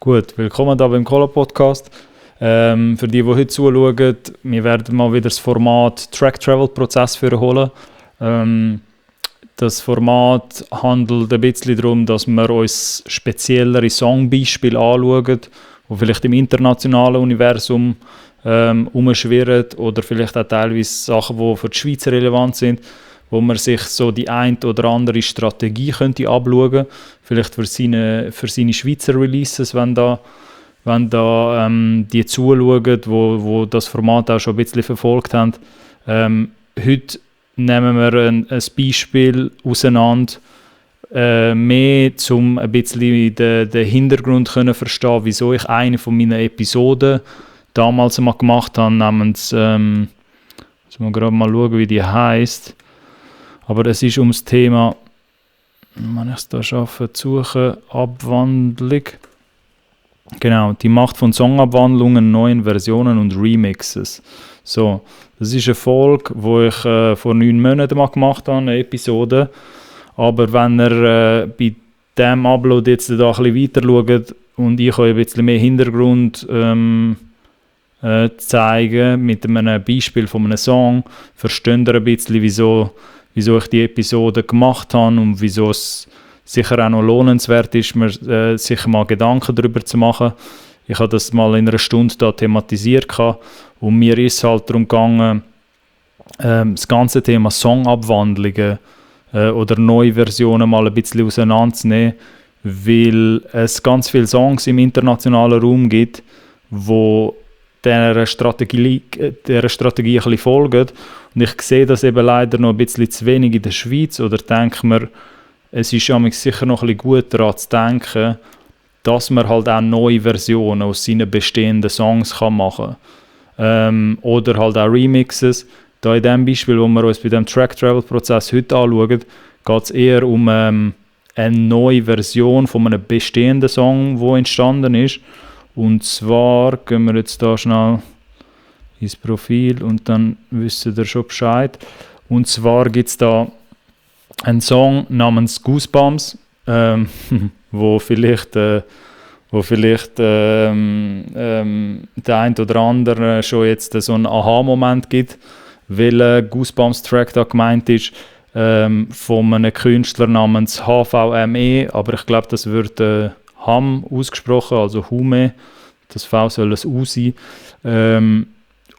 Gut, willkommen hier beim Cola-Podcast. Für die heute zuschauen, wir werden mal wieder das Format Track-Travel-Prozess holen. Das Format handelt ein bisschen darum, dass wir uns speziellere Songbeispiele anschauen, die vielleicht im internationalen Universum umschwirren oder vielleicht auch teilweise Sachen, die für die Schweiz relevant sind, wo man sich so die ein oder andere Strategie könnte abschauen, vielleicht für seine Schweizer Releases, wenn da die zuschauen, wo das Format auch schon ein bisschen verfolgt haben. Heute nehmen wir ein Beispiel auseinander, mehr um ein bisschen den Hintergrund zu verstehen, wieso ich eine von meinen Episoden damals mal gemacht habe, namens, müssen wir gerade mal schauen, wie die heisst. Aber es ist ums Thema, wenn ich es da schaffe, suchen, Abwandlung. Genau, die Macht von Songabwandlungen, neuen Versionen und Remixes. So, das ist eine Folge, die ich vor 9 Monaten mal gemacht habe, eine Episode. Aber wenn ihr bei diesem Upload jetzt da ein bisschen weiter schaut und ich euch ein bisschen mehr Hintergrund zeigen mit einem Beispiel von einem Song, versteht ihr ein bisschen, wieso ich die Episode gemacht habe und wieso es sicher auch noch lohnenswert ist, mir sich mal Gedanken darüber zu machen. Ich habe das mal in einer Stunde da thematisiert und mir ist es halt darum gegangen, das ganze Thema Songabwandlungen oder neue Versionen mal ein bisschen auseinanderzunehmen, weil es ganz viele Songs im internationalen Raum gibt, wo dieser Strategie ein bisschen folgen. Und ich sehe das eben leider noch ein bisschen zu wenig in der Schweiz oder denke mir, es ist sicher noch ein bisschen gut daran zu denken, dass man halt auch neue Versionen aus seinen bestehenden Songs machen kann. Oder halt auch Remixes. Da in dem Beispiel, wo wir uns bei dem Track-Travel-Prozess heute anschauen, geht es eher um eine neue Version von einem bestehenden Song, der entstanden ist. Und zwar gehen wir jetzt da schnell ins Profil und dann wisst ihr schon Bescheid. Und zwar gibt es da einen Song namens Goosebumps, wo vielleicht der ein oder andere schon jetzt so einen Aha-Moment gibt, welcher Goosebumps-Track da gemeint ist, von einem Künstler namens HVME, aber ich glaube, das wird Ham ausgesprochen, also Hume, das V soll ein U sein.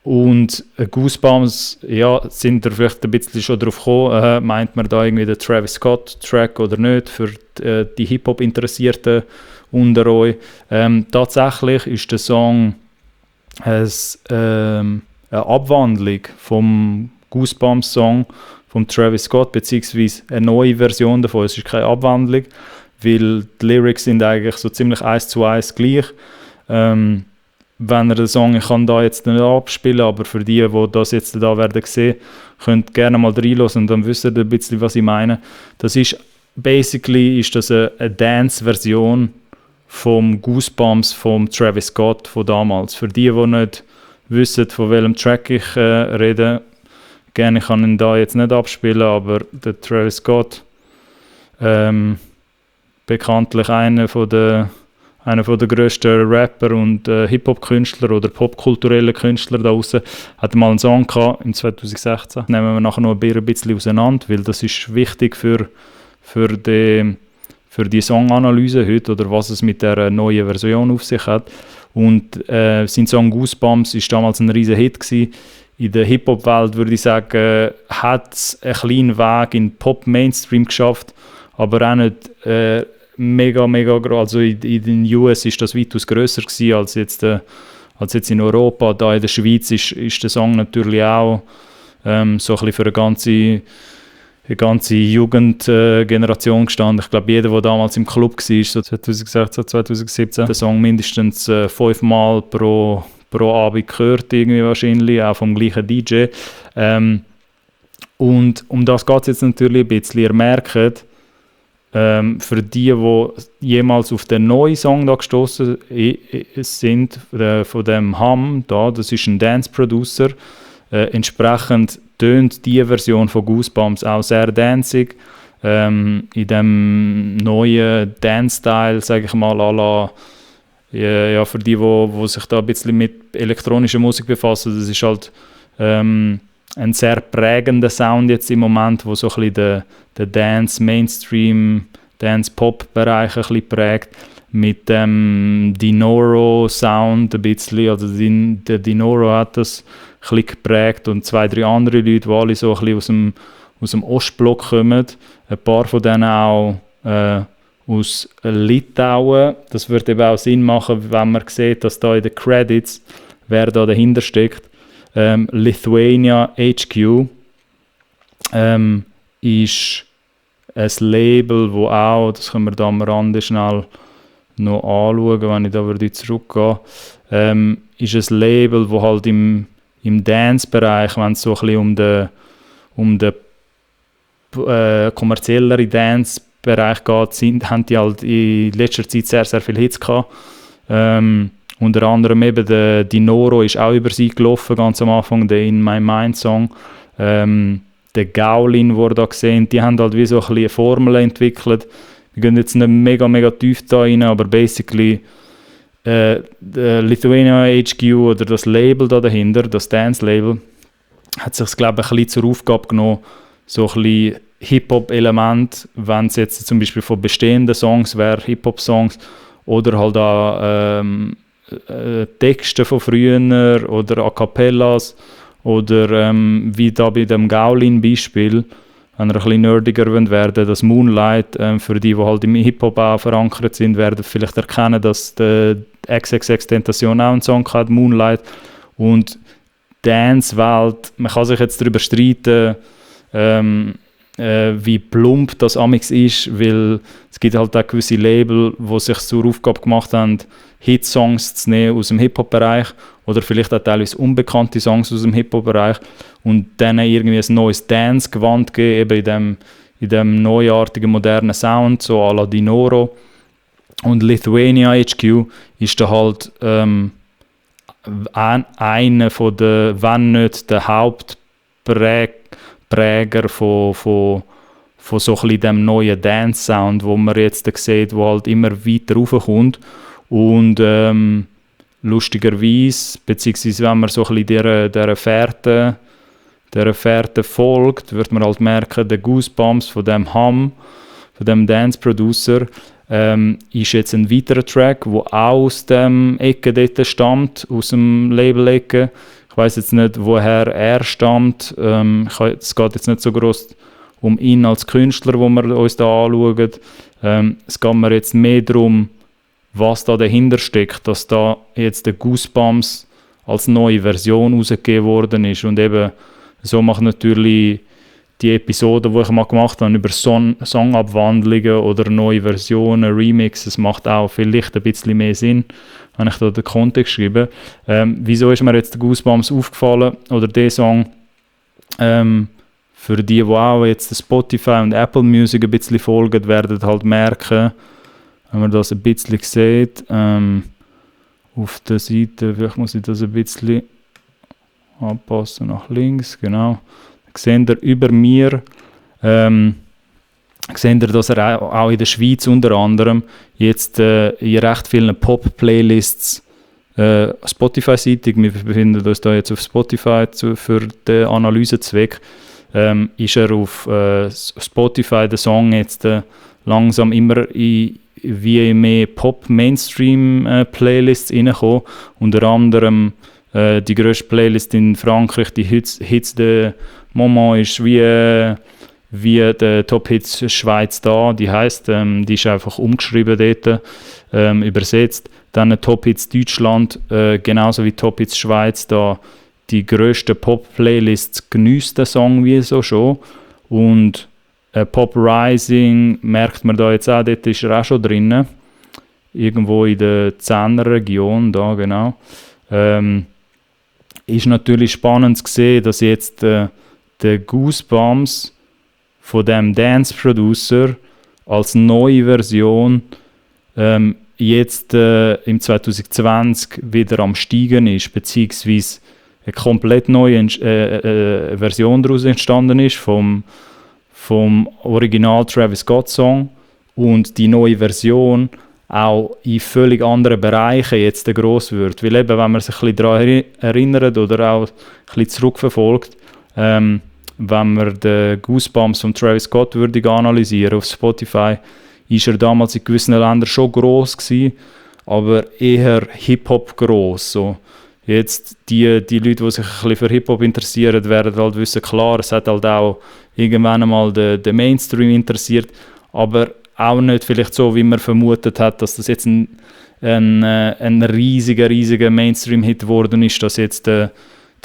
Und Goosebumps, ja, sind da vielleicht ein bisschen schon drauf gekommen, meint man da irgendwie den Travis Scott-Track oder nicht, für die Hip-Hop-Interessierten unter euch. Tatsächlich ist der Song eine Abwandlung vom Goosebumps-Song von Travis Scott, beziehungsweise eine neue Version davon. Es ist keine Abwandlung, weil die Lyrics sind eigentlich so ziemlich 1:1 gleich. Wenn ihr den Song, ich kann da jetzt nicht abspielen, aber für die das jetzt da werden sehen, könnt gerne mal reinhören und dann wisst ihr ein bisschen, was ich meine. Das ist, basically ist das eine Dance-Version vom Goosebumps vom Travis Scott von damals. Für die nicht wissen, von welchem Track ich rede, gerne, ich kann ihn da jetzt nicht abspielen, aber der Travis Scott, bekanntlich einer der grössten Rapper und Hip-Hop-Künstler oder popkulturelle Künstler da draussen, hat mal einen Song gehabt, im 2016. Nehmen wir nachher noch ein bisschen auseinander, weil das ist wichtig für die Songanalyse heute oder was es mit der neuen Version auf sich hat. Und sein Song Goosebumps war damals ein riesen Hit gewesen. In der Hip-Hop-Welt würde ich sagen, hat es einen kleinen Weg in Pop-Mainstream geschafft, aber auch nicht mega groß. Also in den US ist das weitaus grösser gewesen als jetzt in Europa. Da in der Schweiz ist der Song natürlich auch so ein bisschen für eine ganze Jugendgeneration gestanden. Ich glaube, jeder, der damals im Club war, so 2016, 2017, den Song mindestens 5-mal pro Abend gehört, irgendwie wahrscheinlich, auch vom gleichen DJ. Und um das geht es jetzt natürlich ein bisschen. Ihr merkt, für die jemals auf den neuen Song da gestoßen sind, von dem Ham, das ist ein Dance-Producer, entsprechend tönt die Version von Goosebumps auch sehr dancig, in dem neuen Dance-Style, sage ich mal, à la ja, für die, wo sich da ein bisschen mit elektronischer Musik befassen, das ist halt ein sehr prägender Sound jetzt im Moment, wo so ein bisschen den Dance, Mainstream, Dance-Pop-Bereich ein bisschen prägt, mit dem Dinoro-Sound ein bisschen, also der Dinoro hat das ein bisschen geprägt und 2, 3 andere Leute, die alle so ein bisschen aus dem Ostblock kommen, ein paar von denen auch aus Litauen. Das würde eben auch Sinn machen, wenn man sieht, dass da in den Credits, wer da dahinter steckt, Lithuania HQ ist ein Label, wo auch, das können wir da am Rande schnell noch anschauen, wenn ich da würde zurückgehen, ist ein Label, wo halt im Dance-Bereich, wenn es so ein bisschen um den kommerzielleren Dance-Bereich geht, haben die halt in letzter Zeit sehr, sehr viele Hits gehabt. Unter anderem eben der Dinoro ist auch über sie gelaufen, ganz am Anfang, der In My Mind Song. Der Gaulin, den wir da sehen, die haben halt wie so ein bisschen eine Formel entwickelt. Wir gehen jetzt nicht mega, mega tief da rein, aber basically der Lithuania HQ oder das Label da dahinter, das Dance-Label, hat sich, glaube ich, ein bisschen zur Aufgabe genommen, so ein bisschen Hip-Hop-Element, wenn es jetzt zum Beispiel von bestehenden Songs wäre, Hip-Hop-Songs, oder halt auch Texte von früher oder A Cappellas oder wie da bei dem Gaulin-Beispiel, wenn ihr ein bisschen nerdiger werden, das Moonlight, für die halt im Hip-Hop auch verankert sind, werden vielleicht erkennen, dass der XXX-Tentation auch einen Song hat, Moonlight. Und Dance-Welt, man kann sich jetzt darüber streiten, wie plump das amix ist, weil es gibt halt auch gewisse Label, die sich zur Aufgabe gemacht haben, Hitsongs zu nehmen aus dem Hip-Hop-Bereich oder vielleicht auch teilweise unbekannte Songs aus dem Hip-Hop-Bereich und dann irgendwie ein neues Dance-Gewand geben, eben in dem neuartigen, modernen Sound, so à la Dinoro. Und Lithuania HQ ist da halt einer von der, wenn nicht der Hauptpräger von so ein bisschen dem neuen Dance-Sound, wo man jetzt sieht, wo halt immer weiter raufkommt. Und lustigerweise, beziehungsweise wenn man so ein bisschen dieser Fährte folgt, wird man halt merken, der Goosebumps von dem Hum, von dem Dance-Producer, ist jetzt ein weiterer Track, der auch aus dem Ecke dort stammt, aus dem Label-Ecke. Ich weiss jetzt nicht, woher er stammt. Es geht jetzt nicht so groß um ihn als Künstler, wo wir uns da anschauen. Es geht mir jetzt mehr darum, was da dahinter steckt, dass da jetzt der Goosebumps als neue Version rausgegeben worden ist. Und eben so macht natürlich die Episode, die ich mal gemacht habe, über Songabwandlungen oder neue Versionen, Remixes, macht auch vielleicht ein bisschen mehr Sinn, wenn ich da den Kontext schreibe. Wieso ist mir jetzt der Goosebumps aufgefallen, oder der Song? Für die auch jetzt Spotify und Apple Music ein bisschen folgen, werden halt merken, wenn man das ein bisschen sieht, auf der Seite, vielleicht muss ich das ein bisschen anpassen nach links, genau. Seht ihr über mir, seht ihr, dass er auch in der Schweiz unter anderem jetzt in recht vielen Pop-Playlists Spotify-seitig, wir befinden uns da jetzt auf Spotify für den Analysezweck, ist er auf Spotify der Song jetzt langsam immer in wie mehr Pop-Mainstream-Playlists reinkommen. Unter anderem die grösste Playlist in Frankreich, die Hits de Moment, ist wie der Top Hits Schweiz da. Die heisst, die ist einfach umgeschrieben dort, übersetzt. Dann Top Hits Deutschland, genauso wie Top Hits Schweiz, da die grössten Pop-Playlists genießt den Song wie so schon. Und Pop Rising merkt man da jetzt auch, dort ist er auch schon drin. Irgendwo in der 10er Region, da genau. Ist natürlich spannend zu sehen, dass jetzt der Goosebumps von dem Dance-Producer als neue Version jetzt im 2020 wieder am Steigen ist, beziehungsweise eine komplett neue Version daraus entstanden ist vom Original Travis Scott Song, und die neue Version auch in völlig anderen Bereichen jetzt gross wird. Weil eben, wenn man sich ein bisschen daran erinnert oder auch ein bisschen zurückverfolgt, wenn man den Goosebumps von Travis Scott würde analysieren auf Spotify, ist er damals in gewissen Ländern schon gross gewesen, aber eher Hip-Hop gross. So. Jetzt die Leute, die sich ein bisschen für Hip-Hop interessieren, werden halt wissen, klar, es hat halt auch irgendwann einmal den Mainstream interessiert, aber auch nicht vielleicht so, wie man vermutet hat, dass das jetzt ein riesiger Mainstream-Hit geworden ist, dass jetzt die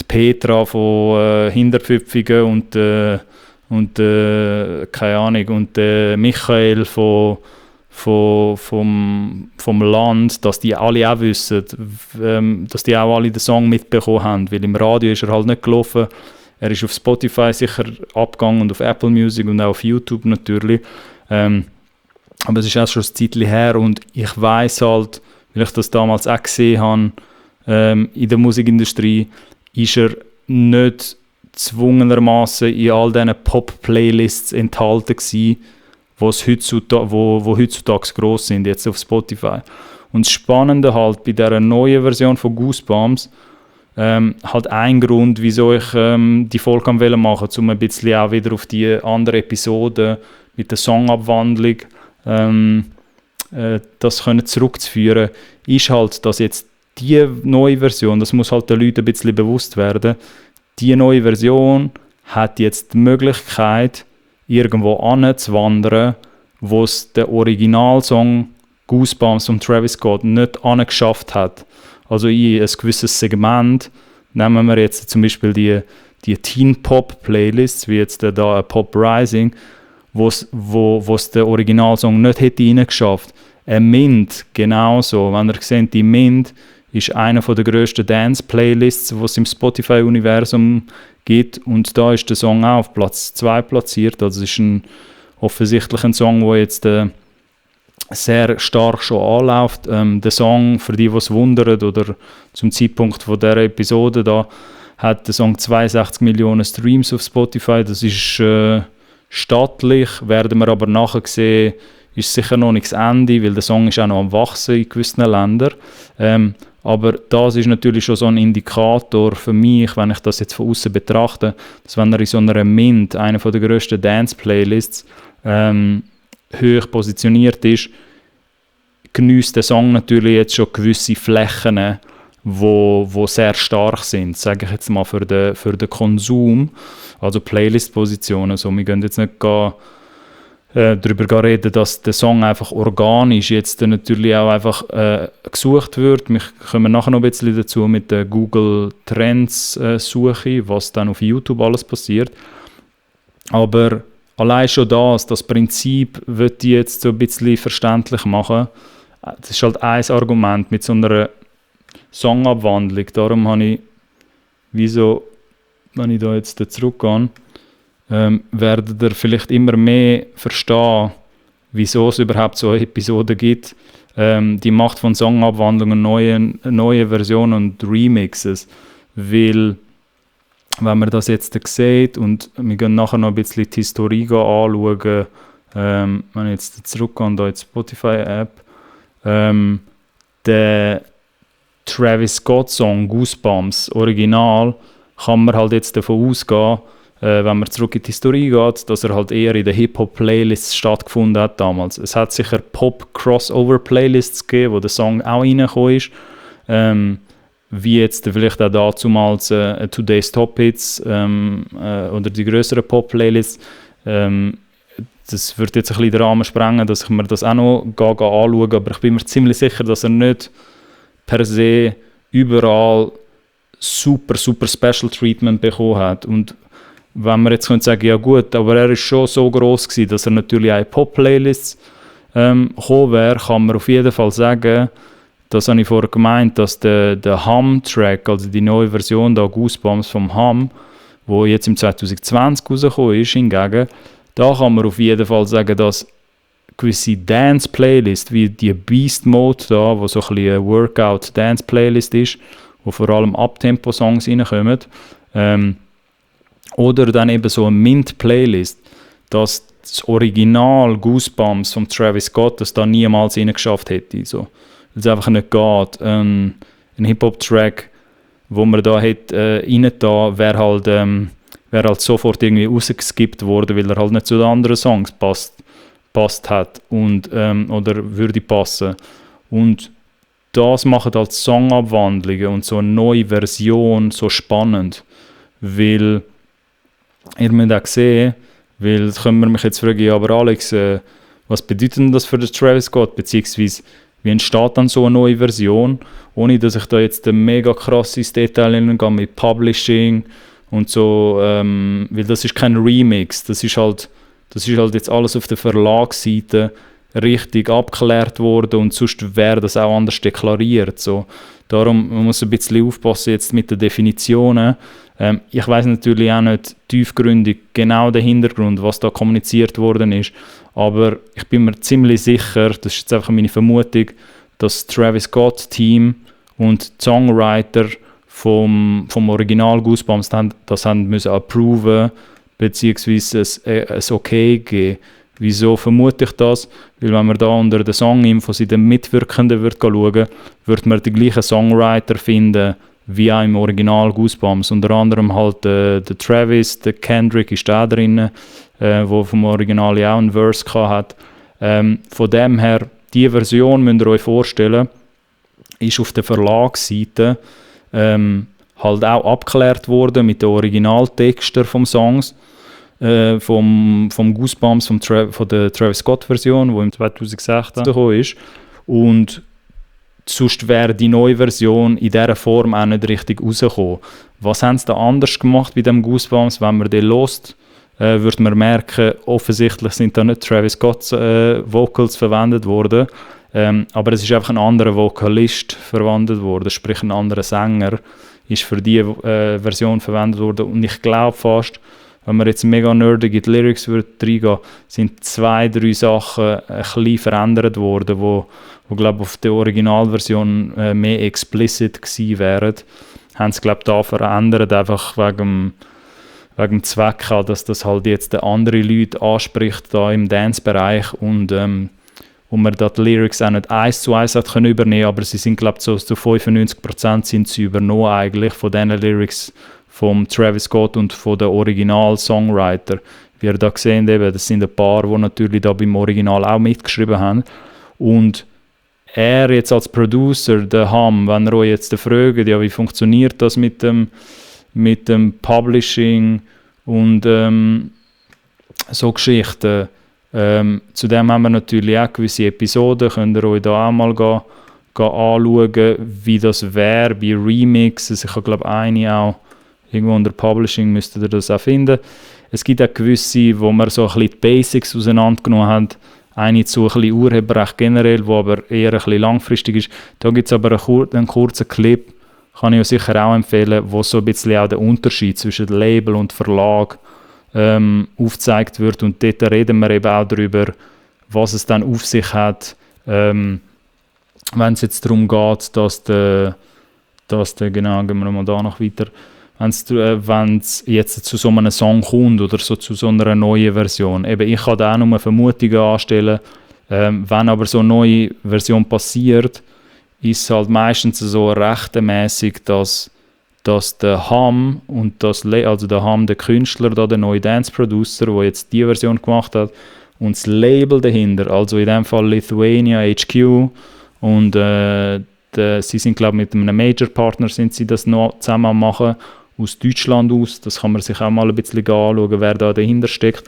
Petra von Hinterpfüpfigen und keine Ahnung, und Michael vom Land, dass die alle auch wissen, dass die auch alle den Song mitbekommen haben, weil im Radio ist er halt nicht gelaufen, er ist auf Spotify sicher abgegangen und auf Apple Music und auch auf YouTube natürlich, aber es ist auch schon ein Zeitchen her und ich weiss halt, weil ich das damals auch gesehen habe, in der Musikindustrie, ist er nicht zwungenermaßen in all diesen Pop-Playlists enthalten gewesen, wo heutzutage gross sind, jetzt auf Spotify. Und das Spannende halt bei dieser neuen Version von Goosebumps, halt ein Grund, wieso ich die Folge machen wollte, um ein bisschen auch wieder auf die andere Episode mit der Songabwandlung das können zurückzuführen, ist halt, dass jetzt die neue Version, das muss halt den Leuten ein bisschen bewusst werden, die neue Version hat jetzt die Möglichkeit, irgendwo anzuwandern, wo es der Originalsong Goosebumps von Travis Scott nicht angeschafft hat. Also in ein gewisses Segment, nehmen wir jetzt zum Beispiel die Teen-Pop-Playlists, wie jetzt da Pop Rising, wo es der Originalsong nicht hätte reingeschafft. Mint genauso. Wenn ihr seht, die Mint ist einer der grössten Dance-Playlists, die es im Spotify-Universum gibt. Und da ist der Song auch auf Platz 2 platziert. Also es ist offensichtlich ein Song, der jetzt sehr stark schon anläuft. Der Song, für die es wundern, oder zum Zeitpunkt von dieser Episode da, hat der Song 62 Millionen Streams auf Spotify. Das ist stattlich, werden wir aber nachher sehen, ist sicher noch nicht das Ende, weil der Song ist auch noch am Wachsen in gewissen Ländern. Aber das ist natürlich schon so ein Indikator für mich, wenn ich das jetzt von außen betrachte, dass wenn er in so einer Mint, einer der grössten Dance-Playlists, hoch positioniert ist, genießt der Song natürlich jetzt schon gewisse Flächen, wo sehr stark sind, sage ich jetzt mal für den Konsum, also Playlist-Positionen. Also wir gehen jetzt nicht darüber reden, dass der Song einfach organisch jetzt natürlich auch einfach gesucht wird. Wir kommen nachher noch ein bisschen dazu mit der Google Trends Suche, was dann auf YouTube alles passiert. Aber allein schon das Prinzip wird ich jetzt so ein bisschen verständlich machen. Das ist halt ein Argument mit so einer Songabwandlung. Darum habe ich, wieso, wenn ich da jetzt zurückgehe, werdet ihr vielleicht immer mehr verstehen, wieso es überhaupt so Episoden gibt. Die Macht von Songabwandlungen, neue Versionen und Remixes. Weil, wenn man das jetzt sieht, und wir gehen nachher noch ein bisschen die Historie anschauen, wenn ich jetzt zurückgehe, da in die Spotify-App, der Travis Scott Song Goosebumps Original, kann man halt jetzt davon ausgehen, wenn man zurück in die Historie geht, dass er halt eher in den Hip-Hop-Playlists stattgefunden hat damals. Es hat sicher Pop-Crossover-Playlists gegeben, wo der Song auch reingekommen ist, wie jetzt vielleicht auch dazumals Today's Top Hits oder die grösseren Pop-Playlists. Das wird jetzt ein bisschen den Rahmen sprengen, dass ich mir das auch noch anschaue, aber ich bin mir ziemlich sicher, dass er nicht per se überall super Special Treatment bekommen hat. Und wenn man jetzt könnte sagen, ja gut, aber er ist schon so gross gewesen, dass er natürlich auch in Pop-Playlists gekommen wäre, kann man auf jeden Fall sagen, das habe ich vorher gemeint, dass der Hum-Track, also die neue Version da, Goosebumps vom Hum, wo jetzt im 2020 rausgekommen ist, hingegen, da kann man auf jeden Fall sagen, dass gewisse Dance-Playlists, wie die Beast Mode da, wo so ein bisschen eine Workout-Dance-Playlist ist, wo vor allem Uptempo-Songs reinkommen, oder dann eben so eine Mint-Playlist, dass das Original Goosebumps von Travis Scott, das da niemals reingeschafft hätte. So. Weil es einfach nicht geht. Ein Hip-Hop-Track, wo man da hätte reingetan, wäre halt sofort irgendwie rausgeskippt worden, weil er halt nicht zu den anderen Songs passt hat und, oder würde passen. Und das macht halt Songabwandlungen und so eine neue Version so spannend, weil ihr müsst auch sehen, weil das können wir mich jetzt fragen, ja, aber Alex, was bedeutet denn das für den Travis Scott, beziehungsweise wie entsteht dann so eine neue Version, ohne dass ich da jetzt ein mega krasses Detail hineingehe mit Publishing und so, weil das ist kein Remix, das ist halt jetzt alles auf der Verlagsseite richtig abgeklärt worden und sonst wäre das auch anders deklariert. So. Darum man muss ein bisschen aufpassen jetzt mit den Definitionen. Ich weiß natürlich auch nicht tiefgründig genau den Hintergrund, was da kommuniziert worden ist, aber ich bin mir ziemlich sicher, das ist jetzt einfach meine Vermutung, dass das Travis Scott-Team und die Songwriter vom Original Goosebumps das haben müssen approven, beziehungsweise ein Okay geben. Wieso vermute ich das? Weil wenn man da unter den Song-Infos in den Mitwirkenden schauen wird man die gleichen Songwriter finden wie auch im Original Goosebumps. Unter anderem halt der Travis, der Kendrick ist da drin, wo vom Original ja auch einen Verse hat. Von dem her, diese Version müsst ihr euch vorstellen, ist auf der Verlagsseite halt auch abgeklärt worden mit den Originaltexten vom Songs. Vom Goosebumps, von der Travis Scott-Version, die im 2016 gekommen ist. Und sonst wäre die neue Version in dieser Form auch nicht richtig rausgekommen. Was haben sie da anders gemacht bei dem Goosebumps? Wenn man den hört, wird man merken, offensichtlich sind da nicht Travis Scott Vocals verwendet worden, aber es ist einfach ein anderer Vokalist verwendet worden, sprich ein anderer Sänger ist für diese Version verwendet worden. Und ich glaube fast, wenn man jetzt mega nerdig in die Lyrics reingehen, sind 2-3 Sachen ein bisschen verändert worden, wo glaube auf der Originalversion mehr explicit gewesen wären. Haben sie glaube da verändert, einfach wegen dem Zweck, dass das halt jetzt andere Leute anspricht da im Dance-Bereich und man da die Lyrics auch nicht 1:1 hat können übernehmen, aber sie sind glaube so zu 95% sind sie übernommen eigentlich von diesen Lyrics vom Travis Scott und von den Original-Songwriter. Wie ihr da seht, eben, das sind ein paar, die natürlich da beim Original auch mitgeschrieben haben. Und er jetzt als Producer, der Ham, wenn ihr euch jetzt fragt, ja, wie funktioniert das mit dem Publishing und so Geschichten. Zudem haben wir natürlich auch gewisse Episoden, könnt ihr euch da auch mal anschauen, wie das wäre bei Remixes. Ich habe glaube eine auch irgendwo unter Publishing müsstet ihr das auch finden. Es gibt auch gewisse, wo man so ein bisschen die Basics auseinandergenommen hat. Eine zu ein bisschen Urheberrecht generell, wo aber eher ein bisschen langfristig ist. Da gibt es aber einen kurzen Clip, kann ich euch sicher auch empfehlen, wo so ein bisschen auch der Unterschied zwischen Label und Verlag aufgezeigt wird. Und dort reden wir eben auch darüber, was es dann auf sich hat, wenn es jetzt darum geht, dass genau, gehen wir mal da noch weiter, wenn es jetzt zu so einem Song kommt oder so zu so einer neuen Version. Eben, ich kann da auch nur Vermutungen anstellen. Wenn aber so eine neue Version passiert, ist es halt meistens so rechtmäßig, dass der Ham und also der Ham, der Künstler, der neue Dance-Producer, der jetzt die Version gemacht hat, und das Label dahinter, also in dem Fall Lithuania HQ und sie sind glaube ich mit einem Major-Partner sind sie das noch zusammen machen, aus Deutschland aus. Das kann man sich auch mal ein bisschen anschauen, wer da dahinter steckt.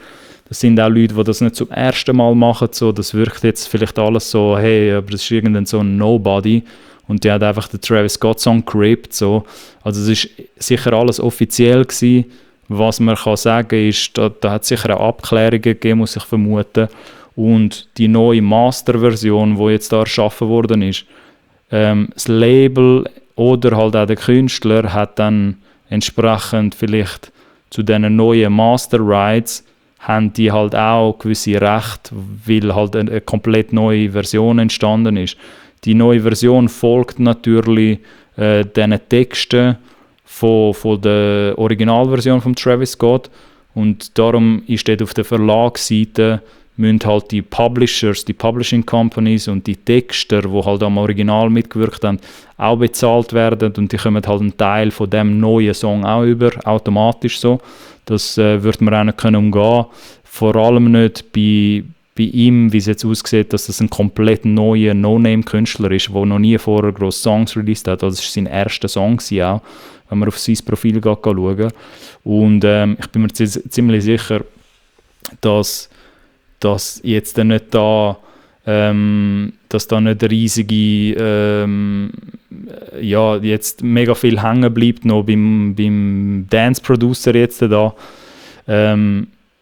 Das sind auch Leute, die das nicht zum ersten Mal machen. So, das wirkt jetzt vielleicht alles so, hey, aber das ist irgendein so ein Nobody. Und die hat einfach den Travis Scott Song gerippt. So. Also es war sicher alles offiziell gewesen. Was man kann sagen ist, da hat es sicher auch Abklärungen gegeben, muss ich vermuten. Und die neue Master-Version, die jetzt da erschaffen worden ist, das Label oder halt auch der Künstler hat dann entsprechend vielleicht zu diesen neuen Master Rights haben die halt auch gewisse Rechte, weil halt eine komplett neue Version entstanden ist. Die neue Version folgt natürlich diesen Texten von der Originalversion von Travis Scott Und darum ist dort auf der Verlagsseite müssen halt die Publishers, die Publishing Companies und die Texter, die halt am Original mitgewirkt haben, auch bezahlt werden und die kommen halt einen Teil von dem neuen Song auch über, automatisch so. Das wird man auch nicht können umgehen. Vor allem nicht bei ihm, wie es jetzt aussieht, dass das ein komplett neuer No-Name-Künstler ist, der noch nie vorher grosse Songs released hat. Also das war sein erster Song auch, wenn man auf sein Profil schauen. Und ich bin mir ziemlich sicher, dass jetzt nicht da dass da nicht riesige jetzt mega viel hängen bleibt noch beim Dance-Producer jetzt da.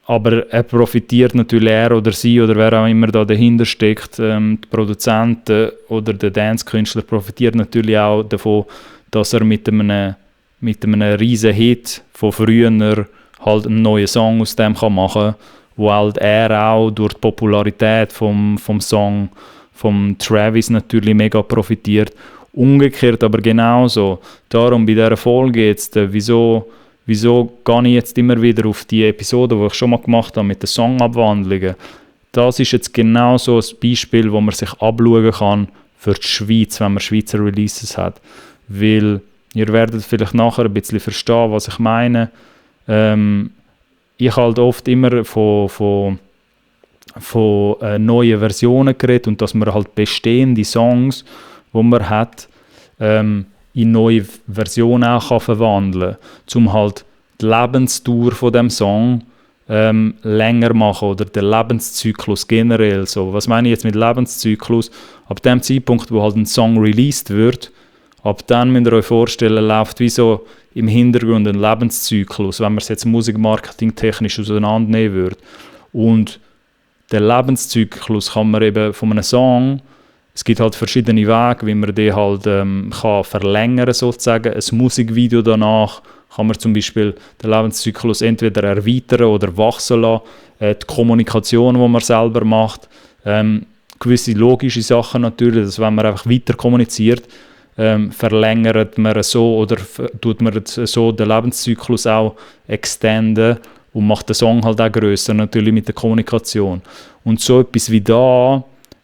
Aber er profitiert natürlich, er oder sie oder wer auch immer da dahinter steckt, die Produzenten oder der Dance-Künstler profitiert natürlich auch davon, dass er mit einem riesen Hit von früher halt einen neuen Song aus dem kann machen, wo halt er auch durch die Popularität vom Song vom Travis natürlich mega profitiert. Umgekehrt aber genauso. Darum bei dieser Folge jetzt, wieso gehe ich jetzt immer wieder auf die Episode, die ich schon mal gemacht habe mit den Songabwandlungen. Das ist jetzt genau so ein Beispiel, wo man sich abschauen kann für die Schweiz, wenn man Schweizer Releases hat. Weil ihr werdet vielleicht nachher ein bisschen verstehen, was ich meine. Ich halt oft immer von neuen Versionen geredet und dass man halt bestehende Songs, die man hat, in neue Versionen auch kann verwandeln kann, um halt die Lebensdauer von dem Song länger machen oder den Lebenszyklus generell. So, was meine ich jetzt mit Lebenszyklus? Ab dem Zeitpunkt, wo halt ein Song released wird, ab dann müsst ihr euch vorstellen, läuft wie so im Hintergrund ein Lebenszyklus, wenn man es jetzt musikmarketing-technisch auseinandernehmen würde. Und den Lebenszyklus kann man eben von einem Song, es gibt halt verschiedene Wege, wie man den halt kann verlängern sozusagen. Ein Musikvideo danach kann man zum Beispiel den Lebenszyklus entweder erweitern oder wachsen lassen. Die Kommunikation, die man selber macht, gewisse logische Sachen natürlich, dass wenn man einfach weiter kommuniziert, verlängert man so oder tut man so den Lebenszyklus auch extenden und macht den Song halt auch grösser, natürlich mit der Kommunikation. Und so etwas wie da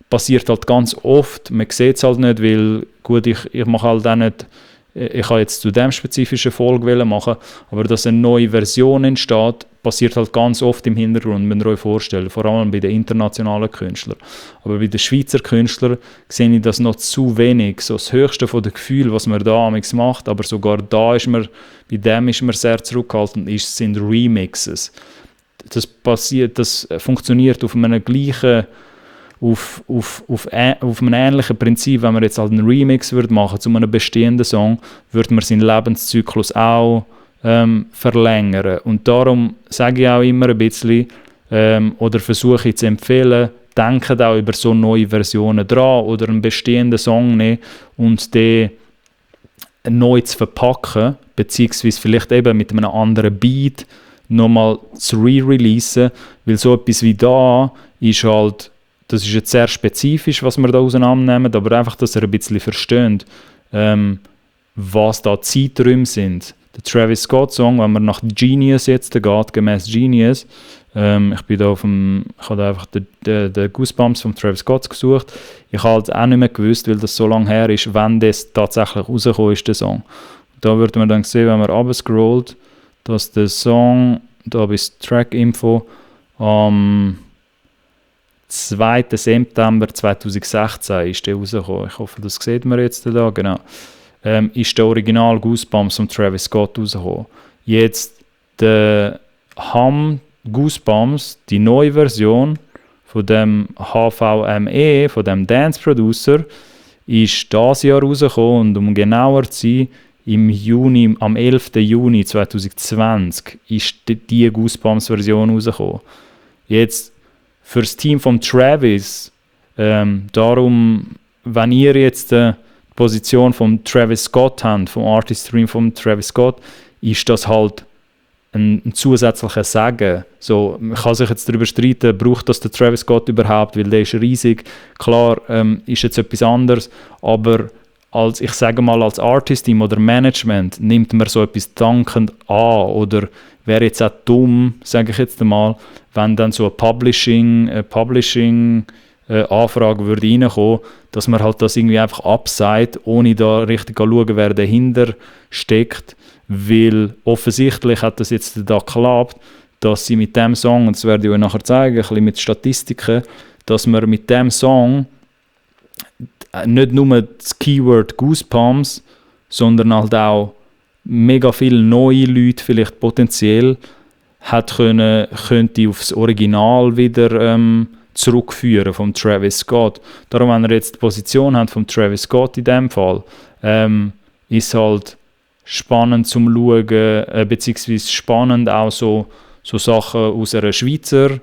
passiert halt ganz oft, man sieht es halt nicht, weil gut, ich mache halt auch nicht, ich habe jetzt zu dem spezifischen Folge machen, aber dass eine neue Version entsteht, passiert halt ganz oft im Hintergrund, müsst ihr euch vorstellen, vor allem bei den internationalen Künstlern. Aber bei den Schweizer Künstlern sehe ich das noch zu wenig, so das Höchste von den Gefühlen, was man da macht, aber sogar da ist man, bei dem ist man sehr zurückhaltend, sind Remixes. Das funktioniert auf einem gleichen, auf einem ähnlichen Prinzip, wenn man jetzt halt einen Remix würde machen zu einem bestehenden Song, würde man seinen Lebenszyklus auch verlängern. Und darum sage ich auch immer ein bisschen, oder versuche ich zu empfehlen, denkt auch über so neue Versionen dran oder einen bestehenden Song nehmen und den neu zu verpacken, beziehungsweise vielleicht eben mit einem anderen Beat nochmal zu re-releasen, weil so etwas wie da ist halt, das ist jetzt sehr spezifisch, was wir da auseinandernehmen, aber einfach, dass ihr ein bisschen versteht, was da Zeiträume sind. Der Travis Scott-Song, wenn man nach Genius jetzt geht, gemäß Genius, ich habe da einfach den Goosebumps von Travis Scott gesucht. Ich habe halt auch nicht mehr gewusst, weil das so lange her ist, wann das tatsächlich rausgekommen ist, der Song. Da würde man dann sehen, wenn man runterscrollt, dass der Song, da bis Track-Info, am 2. September 2016 ist der rausgekommen. Ich hoffe, das sieht man jetzt da, genau. Ist der Original Goosebumps von Travis Scott rausgekommen. Jetzt der Goosebumps, die neue Version von dem HVME, von dem Dance Producer, ist dieses Jahr rausgekommen und um genauer zu sein, am 11. Juni 2020 ist die Goosebumps-Version rausgekommen. Jetzt für das Team von Travis, darum, wenn ihr jetzt die Position von Travis Scott habt, vom Artist-Stream von Travis Scott, ist das halt ein zusätzlicher Segen. So, man kann sich jetzt darüber streiten, braucht das der Travis Scott überhaupt, weil der ist riesig. Klar, ist jetzt etwas anderes, aber als Artist-Team oder Management nimmt man so etwas dankend an oder wäre jetzt auch dumm, sage ich jetzt einmal, wenn dann so eine Publishing-Anfrage würde reinkommen, dass man halt das irgendwie einfach abseit, ohne da richtig zu schauen, wer dahinter steckt, weil offensichtlich hat das jetzt da geklappt, dass sie mit dem Song, und das werde ich euch nachher zeigen, ein bisschen mit Statistiken, dass man mit dem Song nicht nur das Keyword Goosebumps, sondern halt auch mega viele neue Leute vielleicht potenziell könnte aufs Original wieder zurückführen vom Travis Scott. Darum, wenn ihr jetzt die Position habt vom Travis Scott in dem Fall, ist halt spannend zum Schauen, beziehungsweise spannend auch so Sachen aus einer Schweizer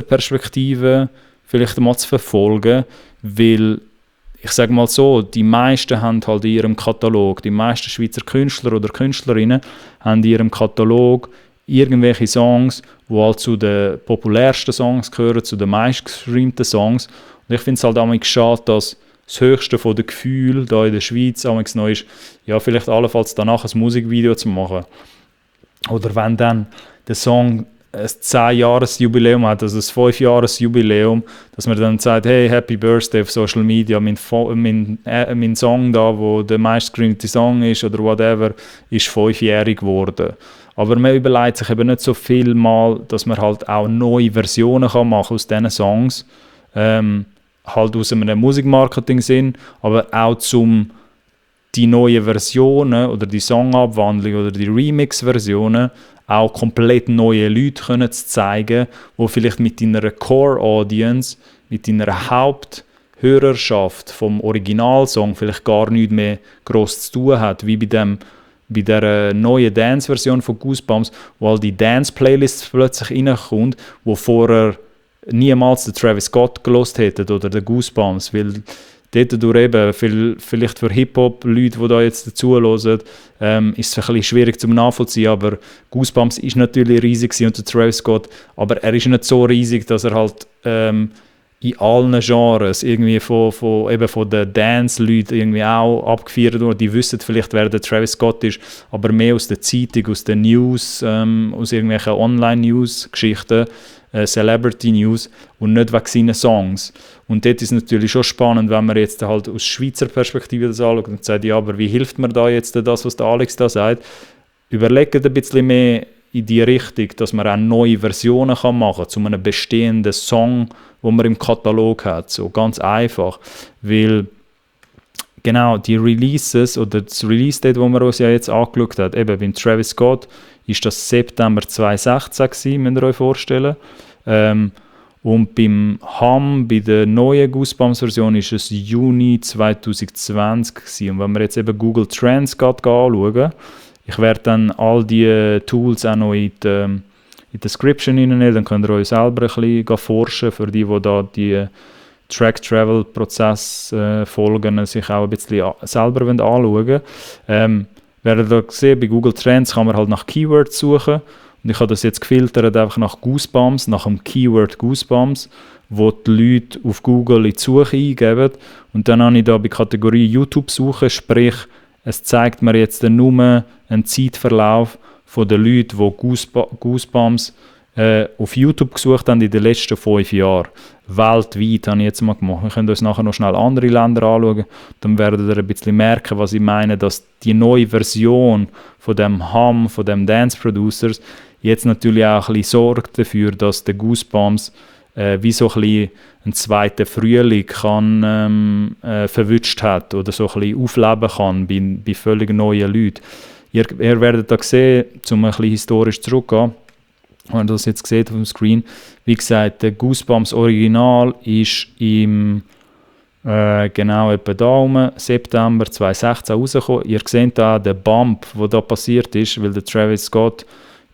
Perspektive vielleicht mal zu verfolgen, weil ich sage mal so, die meisten haben halt in ihrem Katalog, die meisten Schweizer Künstler oder Künstlerinnen haben in ihrem Katalog irgendwelche Songs, die halt zu den populärsten Songs gehören, zu den meistgestreamten Songs. Und ich finde es halt auch schade, dass das Höchste von den Gefühlen hier in der Schweiz neu ist, ja, vielleicht allenfalls danach ein Musikvideo zu machen. Oder wenn dann der Song ein 10-Jahres-Jubiläum hat, also ein 5-Jahres-Jubiläum, dass man dann sagt, hey, Happy Birthday auf Social Media, mein Song da, wo der meistgestreamte Song ist oder whatever, ist 5-jährig geworden. Aber man überlegt sich eben nicht so viel mal, dass man halt auch neue Versionen kann machen aus diesen Songs, halt aus einem Musikmarketing-Sinn, aber auch zum die neuen Versionen oder die Songabwandlung oder die Remix-Versionen auch komplett neue Leute können zu zeigen, die vielleicht mit deiner Core-Audience, mit deiner Haupthörerschaft vom Originalsong vielleicht gar nichts mehr gross zu tun hat, wie bei der neuen Dance-Version von Goosebumps, wo all die Dance-Playlists plötzlich reinkommt, wo vorher niemals den Travis Scott gelost hätten oder den Goosebumps, weil dort durch eben, vielleicht für Hip-Hop-Leute, die da jetzt dazuhören, ist es ein bisschen schwierig zu nachvollziehen, aber Goosebumps ist natürlich riesig und der Travis Scott, aber er ist nicht so riesig, dass er halt in allen Genres irgendwie von den Dance-Leuten irgendwie auch abgefeiert wird. Die wissen vielleicht, wer der Travis Scott ist, aber mehr aus der Zeitung, aus den News, aus irgendwelchen Online-News-Geschichten, Celebrity News und nicht wegen seinen Songs. Und dort ist es natürlich schon spannend, wenn man jetzt halt aus Schweizer Perspektive das anschaut und sagt, ja, aber wie hilft mir da jetzt das, was der Alex da sagt? Überlegt ein bisschen mehr in die Richtung, dass man auch neue Versionen machen kann zu einem bestehenden Song, den man im Katalog hat. So ganz einfach. Weil genau die Releases oder das Release-Date, das man uns ja jetzt angeschaut hat, eben beim Travis Scott, ist das September 2016 gewesen, müsst ihr euch vorstellen. Und beim Hum, bei der neuen Goosebumps-Version, ist es Juni 2020 gewesen. Und wenn wir jetzt eben Google Trends anschauen, ich werde dann all die Tools auch noch in die Description reinnehmen, dann könnt ihr euch selber ein bisschen forschen, für die da die Track-Travel-Prozess folgen, sich auch ein bisschen selber anschauen. Werdet ihr sehen, bei Google Trends kann man halt nach Keywords suchen. Und ich habe das jetzt gefiltert einfach nach Goosebumps, nach dem Keyword Goosebumps, wo die Leute auf Google in die Suche eingeben. Und dann habe ich da bei Kategorie YouTube suchen, sprich, es zeigt mir jetzt nur einen Zeitverlauf von den Leuten, die Goosebumps auf YouTube gesucht haben in den letzten 5 Jahren. Weltweit habe ich jetzt mal gemacht. Wir können uns nachher noch schnell andere Länder anschauen. Dann werdet ihr ein bisschen merken, was ich meine, dass die neue Version von dem Hum, von dem Dance Producers, jetzt natürlich auch ein bisschen sorgt dafür, dass der Goosebumps wie so ein bisschen einen zweiten Frühling kann, verwünscht hat oder so ein bisschen aufleben kann bei völlig neuen Leuten. Ihr werdet da sehen, um ein bisschen historisch zurückzugehen, wenn ihr das jetzt seht auf dem Screen, wie gesagt, der Goosebumps Original ist im genau etwa da rum, September 2016 rausgekommen. Ihr seht da den Bump, der da passiert ist, weil der Travis Scott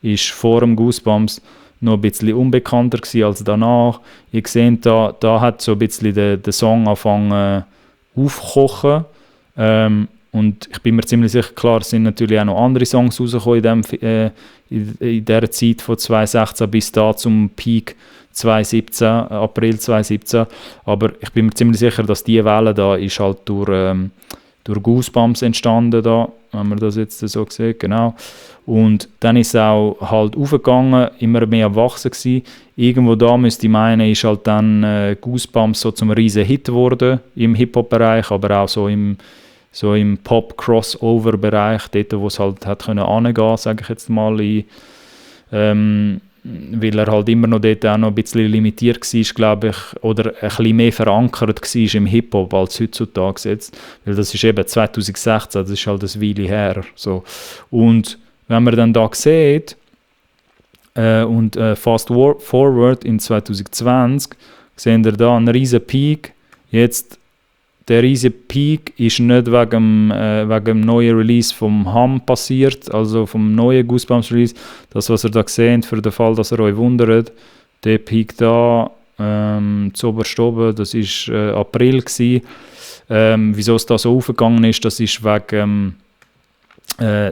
ist vor dem Goosebumps noch ein bisschen unbekannter gewesen als danach. Ihr seht da hat so ein bisschen der Song angefangen aufzukochen. Und ich bin mir ziemlich sicher, klar, es sind natürlich auch noch andere Songs rausgekommen in dieser Zeit von 2016 bis da zum Peak 2017, April 2017. Aber ich bin mir ziemlich sicher, dass diese Welle da ist halt durch Goosebumps entstanden da. wenn man das jetzt so sieht, genau. Und dann ist es auch halt aufgegangen, immer mehr am Wachsen gewesen. Irgendwo da müsste ich meinen, ist halt dann Goosebumps so zum riesen Hit geworden im Hip-Hop-Bereich, aber auch so im Pop-Crossover-Bereich, dort wo es halt hat können angehen, sage ich jetzt mal, weil er halt immer noch dort auch noch ein bisschen limitiert war, glaube ich, oder ein bisschen mehr verankert war im Hip-Hop als heutzutage jetzt, weil das ist eben 2016, das ist halt eine Weile her. So. Und wenn man dann da sieht, und fast forward in 2020, sehen wir da einen riesen Peak. Jetzt, der riesige Peak ist nicht wegen dem neuen Release vom Hum passiert, also vom neuen Goosebumps Release. Das, was ihr da seht, für den Fall, dass ihr euch wundert, der Peak da, zuoberst oben, das war April gewesen. Wieso es da so aufgegangen ist, das ist wegen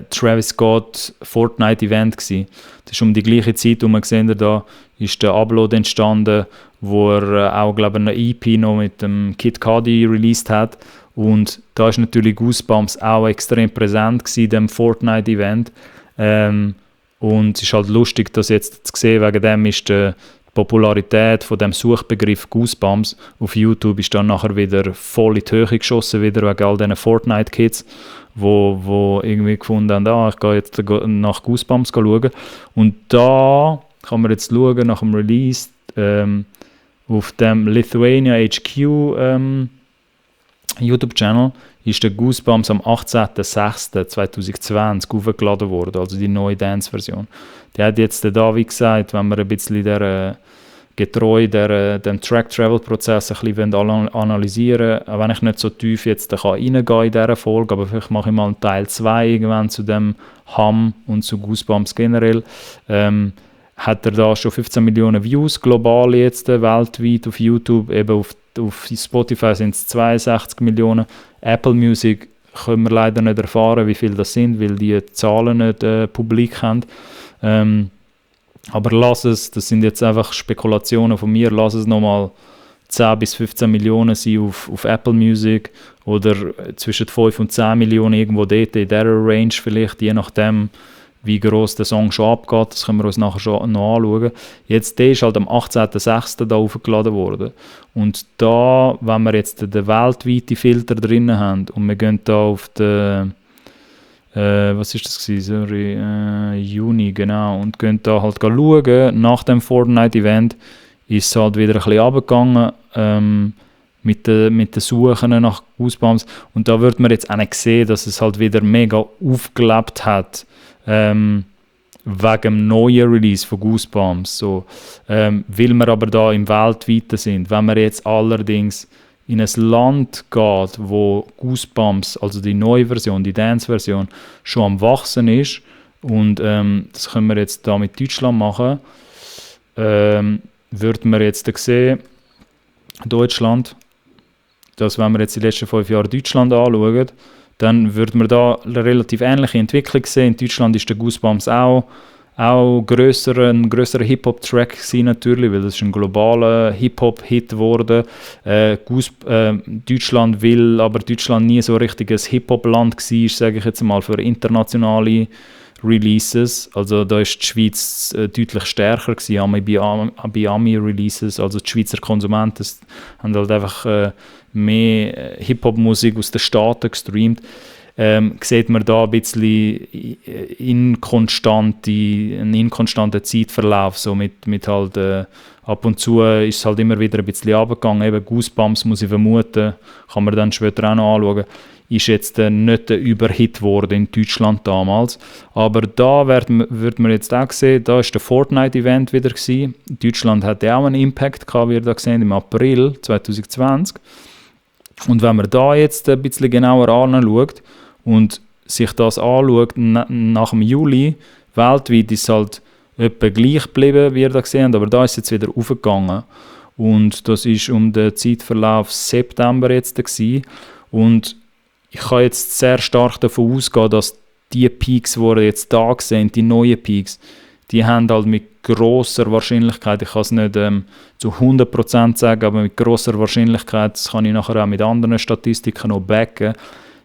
Travis Scott Fortnite-Event gsi. Das ist um die gleiche Zeit, wo man gesehen hat, da ist der Upload entstanden, wo er auch, glaube ich, eine EP noch mit dem Kid Cudi released hat. Und da ist natürlich Goosebumps auch extrem präsent gsi, dem Fortnite-Event. Und es ist halt lustig, das jetzt zu sehen, wegen dem ist die Popularität von dem Suchbegriff Goosebumps auf YouTube ist dann nachher wieder voll in die Höhe geschossen, wieder wegen all diesen Fortnite-Kids, wo irgendwie gefunden haben, ich gehe jetzt nach Goosebumps schauen. Und da kann man jetzt schauen, nach dem Release, auf dem Lithuania HQ YouTube-Channel ist der Goosebumps am 18.06.2020 aufgeladen worden, also die neue Dance-Version. Der hat jetzt da, wie gesagt, wenn wir ein bisschen getreu dem Track-Travel-Prozess ein bisschen analysieren wollen, auch wenn ich nicht so tief jetzt reingehen kann in dieser Folge, aber vielleicht mache ich mal einen Teil 2 irgendwann zu dem Hum und zu Goosebumps generell, hat er da schon 15 Millionen Views global jetzt weltweit auf YouTube, eben auf Spotify sind es 62 Millionen, Apple Music können wir leider nicht erfahren, wie viel das sind, weil die Zahlen nicht publik haben. Aber lass es, das sind jetzt einfach Spekulationen von mir, lass es nochmal 10 bis 15 Millionen sein auf Apple Music oder zwischen 5 und 10 Millionen irgendwo dort in dieser Range vielleicht, je nachdem, wie gross der Song schon abgeht, das können wir uns nachher schon noch anschauen. Jetzt, der ist halt am 18.06. da aufgeladen worden. Und da, wenn wir jetzt den weltweiten Filter drin haben und wir gehen da auf den was ist das gewesen? Sorry, Juni, genau, und gehen da halt schauen, nach dem Fortnite-Event ist es halt wieder ein bisschen runtergegangen mit den Suchen nach Goosebumps und da wird man jetzt auch nicht sehen, dass es halt wieder mega aufgelebt hat wegen dem neuen Release von Goosebumps, so, weil wir aber da im Weltweiten sind. Wenn wir jetzt allerdings in ein Land geht, wo Goosebumps, also die neue Version, die Dance-Version, schon am Wachsen ist, und das können wir jetzt da mit Deutschland machen, würden wir jetzt sehen, Deutschland, dass wenn wir jetzt die letzten 5 Jahre Deutschland anschauen, dann würde man da eine relativ ähnliche Entwicklung sehen. In Deutschland ist der Goosebumps auch ein grösserer Hip-Hop-Track gewesen natürlich, weil das ist ein globaler Hip-Hop-Hit geworden. Deutschland will aber Deutschland nie so richtig ein Hip-Hop-Land war, sage ich jetzt mal, für internationale Releases. Also da ist die Schweiz deutlich stärker gewesen, bei Ami-Releases. Also die Schweizer Konsumenten haben halt einfach mehr Hip-Hop-Musik aus den Staaten gestreamt. Sieht man da ein bisschen einen inkonstanten Zeitverlauf, so mit halt ab und zu ist es halt immer wieder ein bisschen runtergegangen. Eben Goosebumps, muss ich vermuten, kann man dann später auch noch anschauen, ist jetzt nicht ein Überhit geworden in Deutschland damals. Aber da wird man jetzt auch sehen, da war der Fortnite-Event wieder gewesen. Deutschland hatte auch einen Impact gehabt, wie ihr da gesehen, im April 2020. Und wenn man da jetzt ein bisschen genauer anschaut und sich das anschaut, nach dem Juli, weltweit ist es halt etwa gleich geblieben, wie ihr da gesehen habt, aber da ist es jetzt wieder aufgegangen. Und das ist um den Zeitverlauf September jetzt gewesen. Und ich kann jetzt sehr stark davon ausgehen, dass die Peaks, die ihr jetzt da sind, die neuen Peaks, die haben halt mit grosser Wahrscheinlichkeit, ich kann es nicht zu 100% sagen, aber mit grosser Wahrscheinlichkeit, das kann ich nachher auch mit anderen Statistiken noch backen,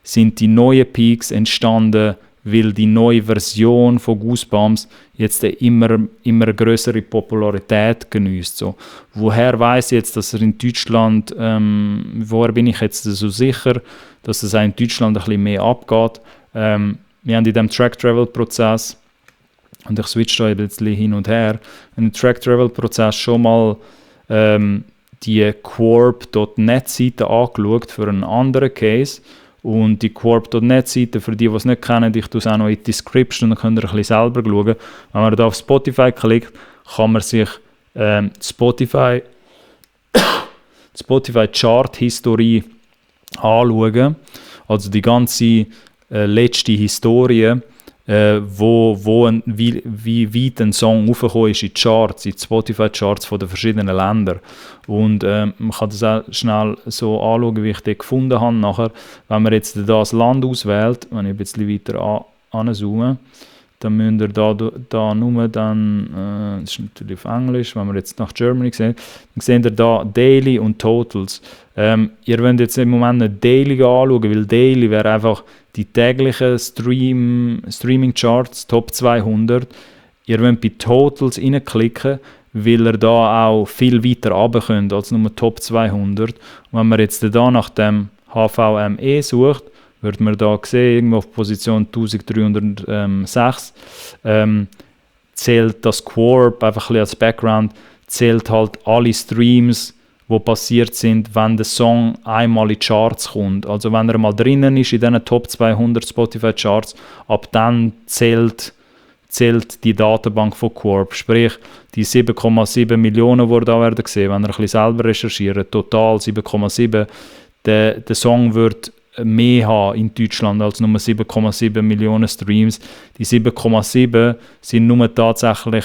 sind die neuen Peaks entstanden, weil die neue Version von Goosebumps jetzt immer eine größere Popularität genießt. So. Woher weiss ich jetzt, dass er in Deutschland, woher bin ich jetzt so sicher, dass es auch in Deutschland ein bisschen mehr abgeht? Wir haben in diesem Track-Travel-Prozess, und ich switch da ein bisschen hin und her, im Track-Travel-Prozess schon mal die Quarp.net-Seite angeschaut für einen anderen Case. Und die Quarp.net-Seite, für die es nicht kennen, ich tue es auch noch in die Description, dann könnt ihr ein bisschen selber schauen. Wenn man da auf Spotify klickt, kann man sich Spotify Chart-Historie anschauen. Also die ganze letzte Historie, wie weit ein Song aufgekommen ist in die Charts, in die Spotify-Charts von den verschiedenen Ländern. Und man kann das auch schnell so anschauen, wie ich den gefunden habe nachher. Wenn man jetzt das Land auswählt, wenn ich ein bisschen weiter anzoome, dann müsst ihr da nur dann, das ist natürlich auf Englisch, wenn wir jetzt nach Germany sehen, dann seht ihr da Daily und Totals. Ihr wollt jetzt im Moment nicht Daily anschauen, weil Daily wäre einfach die täglichen Streaming-Charts, Top 200. Ihr wollt bei Totals reinklicken, weil ihr da auch viel weiter runter könnt als nur Top 200. Und wenn man jetzt da nach dem HVME sucht, wird man da sehen, irgendwo auf Position 1306, zählt das Quarp, einfach ein bisschen als Background, zählt halt alle Streams, die passiert sind, wenn der Song einmal in die Charts kommt. Also wenn er mal drinnen ist in diesen Top 200 Spotify Charts, ab dann zählt die Datenbank von Quarp. Sprich, die 7,7 Millionen, die da werden gesehen, wenn ihr ein bisschen selber recherchiert, total 7,7, der Song wird mehr haben in Deutschland als nur 7,7 Millionen Streams. Die 7,7 sind nur tatsächlich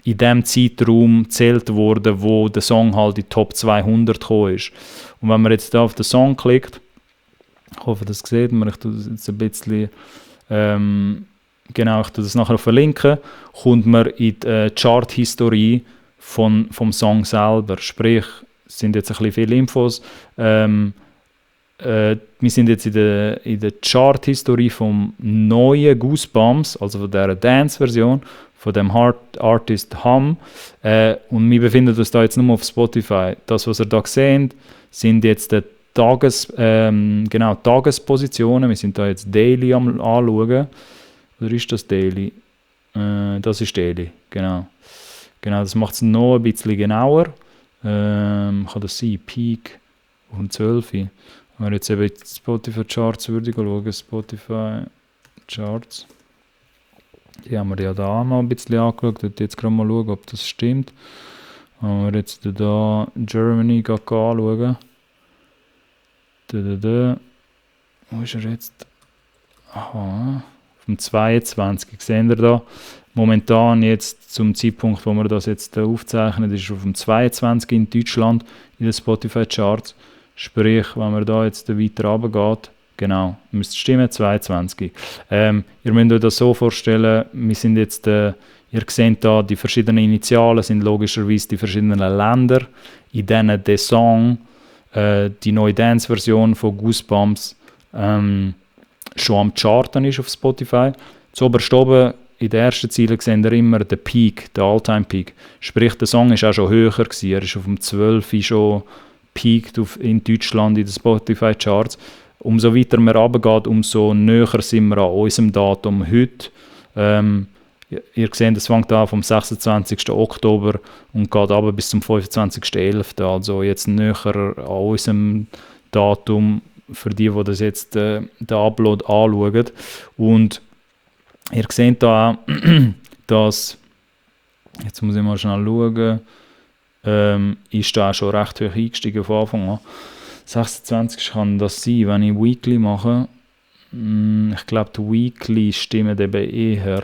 in dem Zeitraum gezählt worden, wo der Song halt in die Top 200 gekommen ist. Und wenn man jetzt da auf den Song klickt, ich hoffe, das sieht man, ich tue das jetzt ein bisschen, ich tue das nachher verlinken, kommt man in die Chart-Historie vom Song selber. Sprich, es sind jetzt ein bisschen viele Infos. Wir sind jetzt in der Chart-Historie vom neuen Goosebumps, also von dieser Dance-Version, von dem Artist Hum. Und wir befinden uns da jetzt nur auf Spotify. Das, was ihr da seht, sind jetzt die Tagespositionen. Wir sind da jetzt Daily am anschauen. Oder ist das Daily? Das ist Daily, genau. Genau, das macht es noch ein bisschen genauer. Kann das sein? Peak um 12 Uhr. Wenn wir jetzt eben die Spotify Charts schauen, Spotify Charts. Die haben wir ja da mal ein bisschen angeschaut. Ich jetzt gerade mal schauen, ob das stimmt. Wenn wir jetzt da Germany anschauen. Wo ist er jetzt? Aha. Vom 22. Seht ihr da? Momentan jetzt zum Zeitpunkt, wo wir das jetzt aufzeichnen, ist er auf dem 22 in Deutschland in den Spotify Charts. Sprich, wenn man da jetzt weiter runtergeht, genau, müsste stimmen, 22. Ihr müsst euch das so vorstellen, wir sind jetzt, ihr seht da, die verschiedenen Initialen sind logischerweise die verschiedenen Länder, in denen der Song, die neue Dance-Version von Goosebumps, schon am Charten ist auf Spotify. Zuoberst oben in der ersten Zeile seht ihr immer den Peak, den All-Time-Peak. Sprich, der Song ist auch schon höher gewesen, er ist auf dem 12 schon peakt in Deutschland in den Spotify-Charts. Umso weiter wir runtergehen, umso näher sind wir an unserem Datum heute. Ihr seht, es fängt an vom 26. Oktober und geht aber bis zum 25.11. Also jetzt näher an unserem Datum für die das jetzt den Upload anschauen. Und ihr seht da auch, dass, jetzt muss ich mal schnell schauen, ist da auch schon recht hoch eingestiegen von Anfang an. 26 kann das sein, wenn ich Weekly mache. Ich glaube, die Weekly stimmen eben eher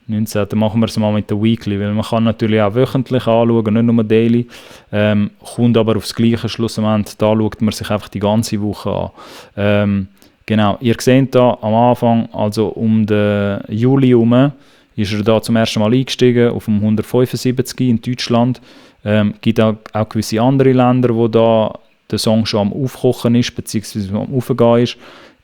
19. Dann machen wir es mal mit der Weekly, weil man kann natürlich auch wöchentlich anschauen, nicht nur Daily. Kommt aber aufs gleiche Schlussendlich. Da schaut man sich einfach die ganze Woche an. Genau, ihr seht da am Anfang, also um den Juli herum, ist er da zum ersten Mal eingestiegen, auf dem 175 in Deutschland. Gibt auch gewisse andere Länder, wo da der Song schon am Aufkochen ist, beziehungsweise am Aufgehen ist.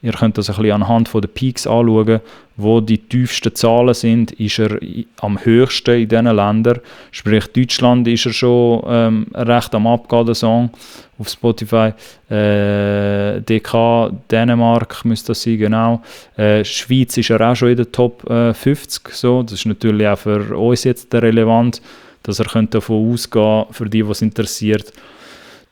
Ihr könnt das ein bisschen anhand von den Peaks anschauen. Wo die tiefsten Zahlen sind, ist er am höchsten in diesen Ländern. Sprich, Deutschland ist er schon recht am Abgehen, der Song, auf Spotify. DK, Dänemark müsste das sein, genau. Schweiz ist er auch schon in der Top 50. So. Das ist natürlich auch für uns jetzt relevant, dass er davon ausgehen, für die, was interessiert,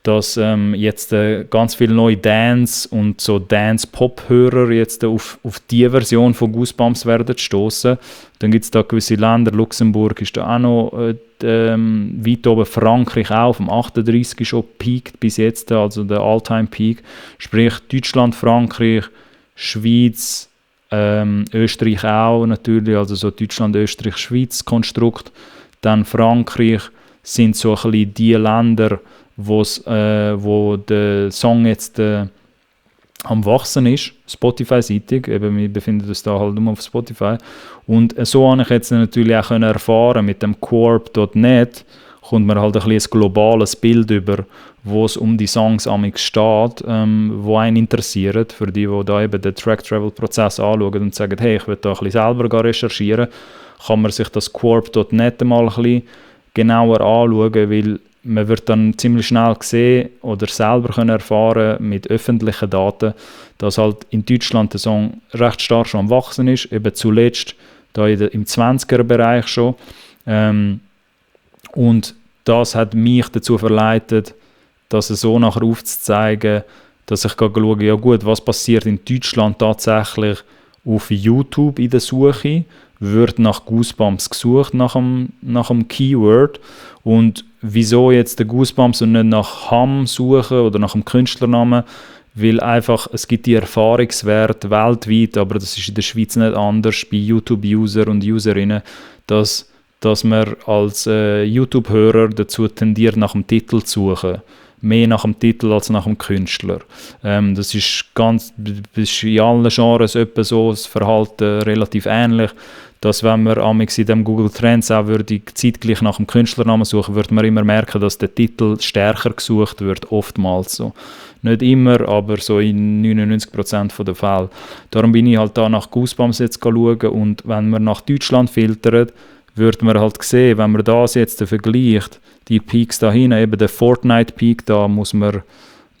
dass jetzt ganz viele neue Dance- und so Dance-Pop-Hörer jetzt auf die Version von Goosebumps werden stoßen. Dann gibt es da gewisse Länder, Luxemburg ist da auch noch weit oben, Frankreich auch, vom 38 schon peakt bis jetzt, also der All-Time-Peak. Sprich Deutschland, Frankreich, Schweiz, Österreich auch natürlich, also so Deutschland, Österreich, Schweiz Konstrukt. Dann Frankreich sind so ein bisschen die Länder, wo der Song jetzt am Wachsen ist, Spotify-seitig, eben wir befinden uns da halt nur auf Spotify. Und so habe ich jetzt natürlich auch erfahren, mit dem Coop.net kommt man halt ein globales Bild über, wo es um die Songs amix steht, wo einen interessiert, für die da eben den Track-Travel-Prozess anschauen und sagen, hey, ich will da ein bisschen selber recherchieren, kann man sich das Coop.net mal ein bisschen genauer anschauen, weil man wird dann ziemlich schnell sehen oder selber können erfahren mit öffentlichen Daten, dass halt in Deutschland der Song recht stark schon am Wachsen ist, eben zuletzt da im 20er-Bereich schon. Und das hat mich dazu verleitet, das so nachher aufzuzeigen, dass ich schaue, ja gut, was passiert in Deutschland tatsächlich auf YouTube in der Suche, wird nach Goosebumps gesucht, nach dem Keyword, und wieso jetzt der Goosebumps und nicht nach Ham suchen oder nach dem Künstlernamen, weil einfach, es gibt die Erfahrungswerte weltweit, aber das ist in der Schweiz nicht anders, bei YouTube-User und Userinnen, dass man als YouTube-Hörer dazu tendiert, nach dem Titel zu suchen. Mehr nach dem Titel als nach dem Künstler. Das ist in allen Genres etwa so, das Verhalten relativ ähnlich, dass wenn man amigs in dem Google Trends auch würde zeitgleich nach dem Künstlernamen suchen, würde man immer merken, dass der Titel stärker gesucht wird, oftmals so. Nicht immer, aber so in 99% der Fälle. Darum bin ich halt da nach Goosebumps jetzt schauen, und wenn man nach Deutschland filtert, würde man halt sehen, wenn man das jetzt vergleicht, die Peaks da hinten, eben der Fortnite-Peak, da muss man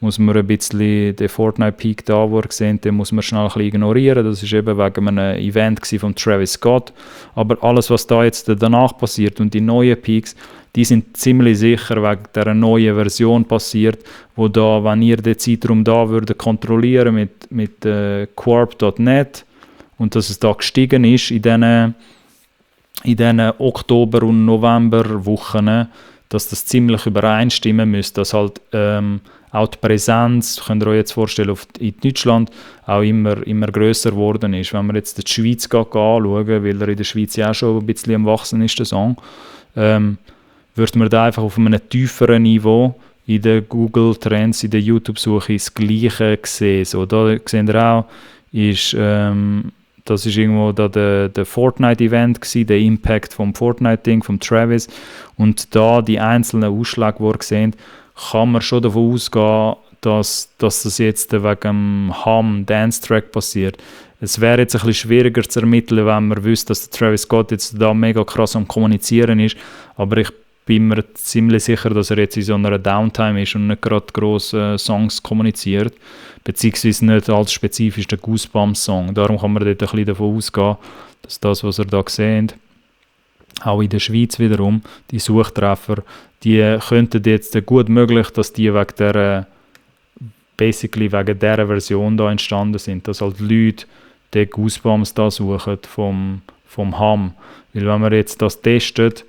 ein bisschen, den Fortnite-Peak da, wo ihr seht, den muss man schnell ein bisschen ignorieren. Das ist eben wegen einem Event von Travis Scott. Aber alles, was da jetzt danach passiert und die neuen Peaks, die sind ziemlich sicher wegen dieser neuen Version passiert, wo da, wenn ihr den Zeitraum da würdet kontrollieren mit Coop.net und dass es da gestiegen ist in diesen Oktober- und Novemberwochen, dass das ziemlich übereinstimmen müsste, dass halt auch die Präsenz, könnt ihr euch jetzt vorstellen, in Deutschland auch immer grösser geworden ist. Wenn man jetzt die Schweiz anschauen, weil er in der Schweiz ja auch schon ein bisschen am Wachsen ist, der Song, würde man da einfach auf einem tieferen Niveau in den Google Trends, in der YouTube-Suche das Gleiche sehen. So, da seht ihr auch, das ist irgendwo da der Fortnite-Event gewesen, der Impact vom Fortnite-Ding, vom Travis. Und da die einzelnen Ausschläge, die ihr seht, kann man schon davon ausgehen, dass das jetzt wegen dem Ham-Dance-Track passiert. Es wäre jetzt ein bisschen schwieriger zu ermitteln, wenn man wüsste, dass der Travis Scott jetzt da mega krass am Kommunizieren ist. Aber ich bin mir ziemlich sicher, dass er jetzt in so einer Downtime ist und nicht gerade grosse Songs kommuniziert. Beziehungsweise nicht als spezifisch der Goosebumps-Song. Darum kann man dort ein bisschen davon ausgehen, dass das, was ihr da seht, auch in der Schweiz wiederum, die Suchtreffer, die könnten jetzt gut möglich, dass die wegen dieser Version da entstanden sind, dass halt Leute den Goosebumps da suchen vom Ham. Weil wenn man jetzt das testet,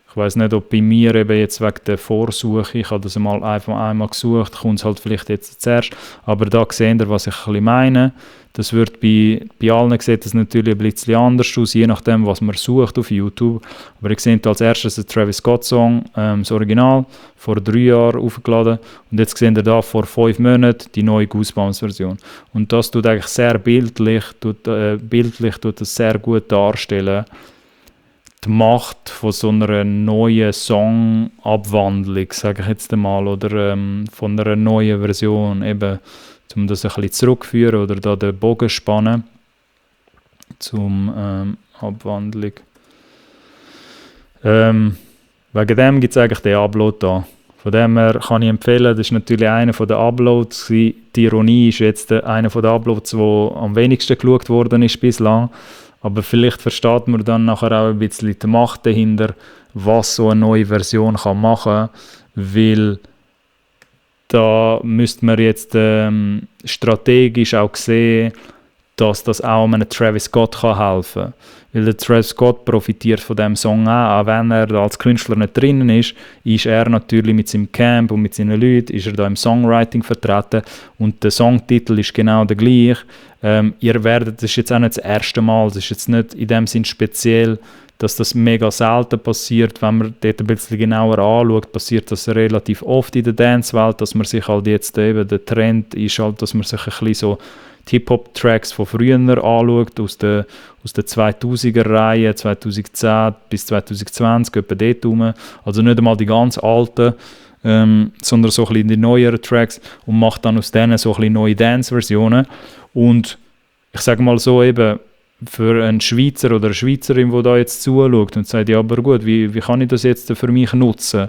ich weiss nicht, ob bei mir eben jetzt wegen der Vorsuche, ich habe das einmal gesucht, kommt es halt vielleicht jetzt zuerst, aber da seht ihr, was ich ein bisschen meine. Das wird bei allen sieht das natürlich ein bisschen anders aus, je nachdem, was man sucht auf YouTube. Aber ihr seht als erstes den Travis Scott Song, das Original, vor 3 Jahren aufgeladen. Und jetzt seht ihr da vor 5 Monaten die neue Goosebumps-Version. Und das tut eigentlich sehr bildlich das sehr gut darstellen, die Macht von so einer neuen Songabwandlung, sage ich jetzt einmal, oder von einer neuen Version, eben, um das ein bisschen zurückzuführen oder da den Bogen spannen zum Abwandlung. Wegen dem gibt es eigentlich den Upload da. Von dem her kann ich empfehlen, das ist natürlich einer der Uploads. Die Ironie ist jetzt einer der Uploads, der am wenigsten geschaut worden ist bislang. Aber vielleicht versteht man dann nachher auch ein bisschen die Macht dahinter, was so eine neue Version kann machen kann. Weil da müsste man jetzt strategisch auch sehen, dass das auch einem Travis Scott helfen kann. Weil der Travis Scott profitiert von diesem Song auch wenn er als Künstler nicht drinnen ist er natürlich mit seinem Camp und mit seinen Leuten, ist er da im Songwriting vertreten und der Songtitel ist genau der gleiche. Ihr werdet, das ist jetzt auch nicht das erste Mal, das ist jetzt nicht in dem Sinn speziell, dass das mega selten passiert. Wenn man dort ein bisschen genauer anschaut, passiert das relativ oft in der Dancewelt, dass man sich halt jetzt eben, der Trend ist halt, dass man sich ein bisschen so die Hip-Hop-Tracks von früher anschaut, aus der 2000er-Reihe, 2010 bis 2020, etwa dort rum. Also nicht einmal die ganz alten, sondern so ein bisschen die neueren Tracks und macht dann aus denen so ein bisschen neue Dance-Versionen. Und ich sage mal so eben, für einen Schweizer oder eine Schweizerin, die da jetzt zuschaut und sagt, ja, aber gut, wie kann ich das jetzt für mich nutzen?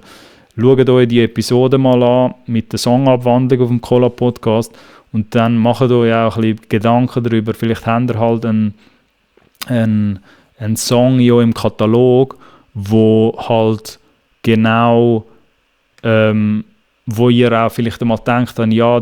Schaut euch die Episode mal an mit der Songabwandlung auf dem Cola-Podcast und dann macht euch auch ein bisschen Gedanken darüber. Vielleicht habt ihr halt einen Song in eurem Katalog, wo halt genau, wo ihr auch vielleicht einmal denkt, ja,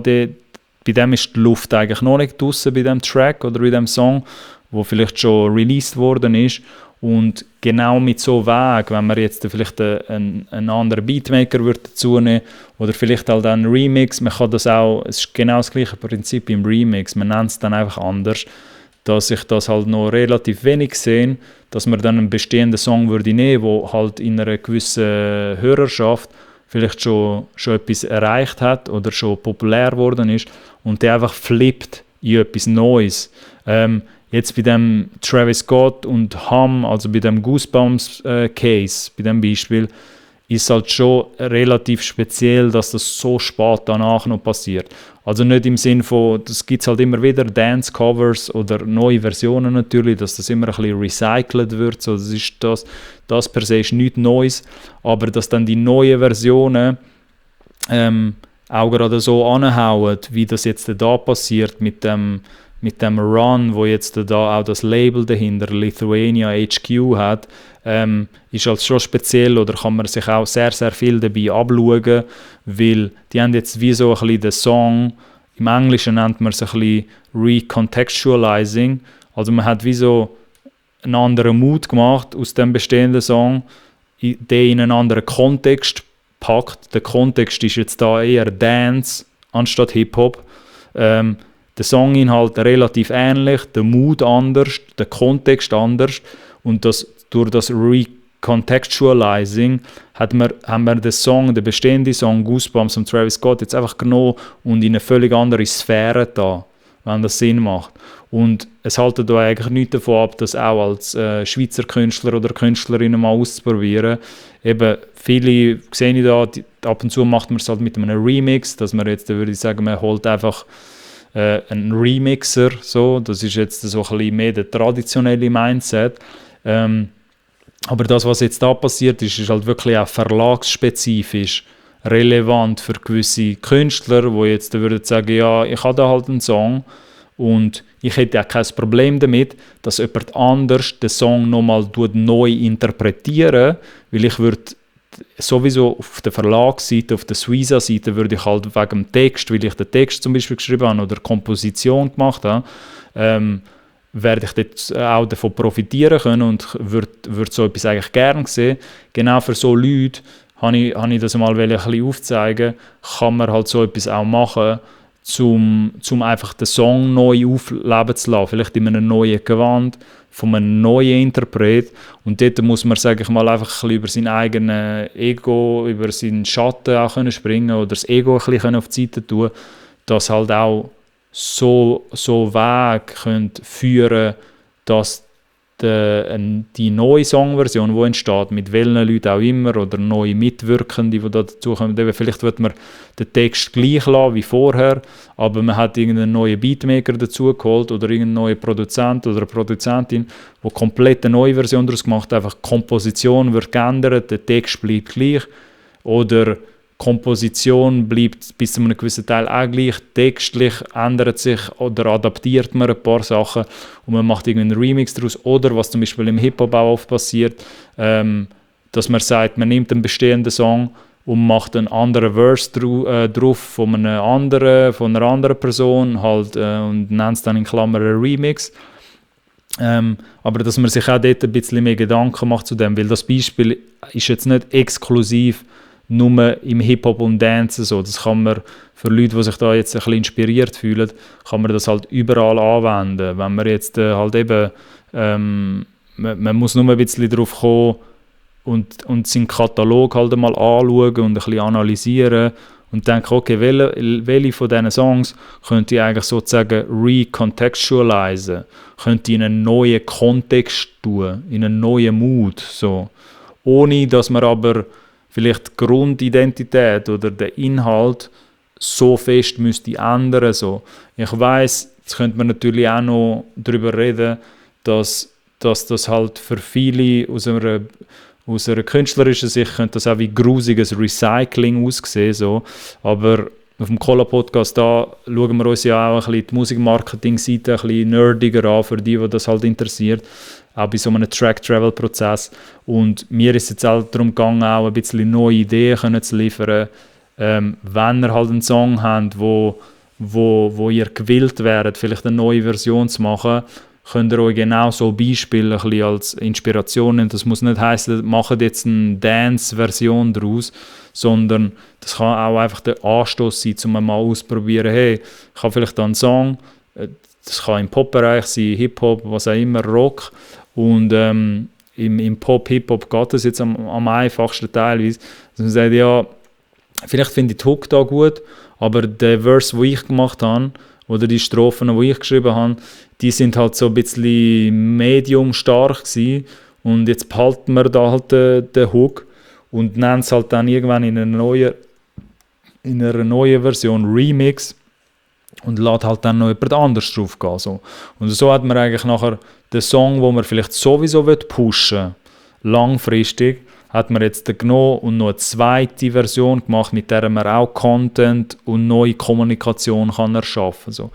bei dem ist die Luft eigentlich noch nicht draussen bei dem Track oder bei dem Song, wo vielleicht schon released worden ist. Und genau mit so Weg, wenn man jetzt vielleicht einen anderen Beatmaker dazu nehmen oder vielleicht halt einen Remix, man kann das auch, es ist genau das gleiche Prinzip im Remix, man nennt es dann einfach anders, dass ich das halt noch relativ wenig sehe, dass man dann einen bestehenden Song würde nehmen, wo halt in einer gewissen Hörerschaft vielleicht schon etwas erreicht hat oder schon populär geworden ist und der einfach flippt in etwas Neues. Jetzt bei dem Travis Scott und Hum, also bei dem Goosebumps Case, bei dem Beispiel, ist es halt schon relativ speziell, dass das so spät danach noch passiert. Also nicht im Sinn von, das gibt es halt immer wieder, Dance-Covers oder neue Versionen natürlich, dass das immer ein bisschen recycelt wird. So, das per se ist nichts Neues, aber dass dann die neuen Versionen auch gerade so anhauen, wie das jetzt da passiert mit dem Run, wo jetzt da auch das Label dahinter, Lithuania HQ hat, ist halt schon speziell oder kann man sich auch sehr, sehr viel dabei abschauen, weil die haben jetzt wie so ein bisschen den Song, im Englischen nennt man es ein bisschen Recontextualizing, also man hat wie so einen anderen Mood gemacht aus dem bestehenden Song, den in einen anderen Kontext packt. Der Kontext ist jetzt da eher Dance anstatt Hip-Hop. Der Songinhalt relativ ähnlich, der Mood anders, der Kontext anders und durch das Recontextualizing haben wir den bestehenden Song Goosebumps von Travis Scott jetzt einfach genommen und in eine völlig andere Sphäre da, wenn das Sinn macht. Und es hält da eigentlich nichts davon ab, das auch als Schweizer Künstler oder Künstlerinnen mal auszuprobieren. Eben, viele sehe ich da, ab und zu macht man es halt mit einem Remix, dass man jetzt, würde ich sagen, man holt einfach ein Remixer, so. Das ist jetzt so ein bisschen mehr der traditionelle Mindset. Aber das, was jetzt da passiert ist, ist halt wirklich auch verlagsspezifisch relevant für gewisse Künstler, die jetzt würden sagen, ja, ich habe da halt einen Song und ich hätte auch kein Problem damit, dass jemand anders den Song nochmal neu interpretieren, weil ich würde sowieso auf der Verlagsseite, auf der Suiza-Seite würde ich halt wegen dem Text, weil ich den Text zum Beispiel geschrieben habe oder Komposition gemacht habe, werde ich dort auch davon profitieren können und würde so etwas eigentlich gerne sehen. Genau für so Leute habe ich das mal ein bisschen aufzeigen, kann man halt so etwas auch machen, um einfach den Song neu aufleben zu lassen, vielleicht in einem neuen Gewand, von einem neuen Interpret. Und dort muss man, sage ich mal, einfach ein bisschen über sein eigenes Ego, über seinen Schatten auch können springen oder das Ego ein bisschen auf die Seite tun, dass halt auch so Wege führen, dass die neue Songversion, die entsteht, mit welchen Leuten auch immer, oder neue Mitwirkende, die da dazukommen. Vielleicht wird man den Text gleich lassen wie vorher, aber man hat irgendeinen neuen Beatmaker dazugeholt oder irgendeinen neuen Produzent oder eine Produzentin, die komplett eine neue Version daraus gemacht hat. Einfach die Komposition wird geändert, der Text bleibt gleich. Oder Komposition bleibt bis zu einem gewissen Teil auch gleich, textlich ändert sich oder adaptiert man ein paar Sachen und man macht irgendeinen Remix daraus. Oder was zum Beispiel im Hip-Hop auch oft passiert, dass man sagt, man nimmt einen bestehenden Song und macht einen anderen Verse drauf von einer anderen Person halt, und nennt es dann in Klammern einen Remix. Aber dass man sich auch dort ein bisschen mehr Gedanken macht zu dem, weil das Beispiel ist jetzt nicht exklusiv nur im Hip-Hop und Dance so. Das kann man für Leute, die sich da jetzt ein bisschen inspiriert fühlen, kann man das halt überall anwenden. Wenn man jetzt halt eben, man muss nur ein bisschen drauf kommen und seinen Katalog halt einmal anschauen und ein bisschen analysieren und denken, okay, welche von diesen Songs könnte ich eigentlich sozusagen recontextualisen, könnte ich in einen neuen Kontext tun, in einen neuen Mood, so. Ohne, dass man aber vielleicht die Grundidentität oder den Inhalt so fest müsste ändern. So. Ich weiss, jetzt könnte man natürlich auch noch darüber reden, dass das halt für viele aus einer künstlerischen Sicht könnte das auch wie grusiges Recycling aussehen. So. Aber auf dem Cola-Podcast da schauen wir uns ja auch ein bisschen die Musikmarketing-Seite ein bisschen nerdiger an, für die das halt interessiert. Auch bei so einem Track-Travel-Prozess. Und mir ist jetzt auch darum gegangen, auch ein bisschen neue Ideen zu liefern, wenn ihr halt einen Song habt, wo ihr gewillt wäret, vielleicht eine neue Version zu machen, könnt ihr euch genau so Beispiele ein bisschen als Inspiration nehmen. Das muss nicht heißen, macht jetzt eine Dance-Version daraus, sondern das kann auch einfach der Anstoß sein, um mal auszuprobieren, hey, ich habe vielleicht da einen Song, das kann im Pop-Bereich sein, Hip-Hop, was auch immer, Rock, und im Pop-Hip-Hop geht das jetzt am einfachsten teilweise. Also man sagt, ja, vielleicht finde ich die Hook da gut, aber der Verse, den ich gemacht habe, oder die Strophen, die ich geschrieben habe, die sind halt so ein bisschen medium stark gewesen. Und jetzt behalten wir da halt den Hook und nennen es halt dann irgendwann in einer neuen Version Remix und lässt halt dann noch jemand anderes drauf gehen. So. Und so hat man eigentlich nachher den Song, den man vielleicht sowieso pushen will, langfristig, hat man jetzt genommen und noch eine zweite Version gemacht, mit der man auch Content und neue Kommunikation kann erschaffen kann. So.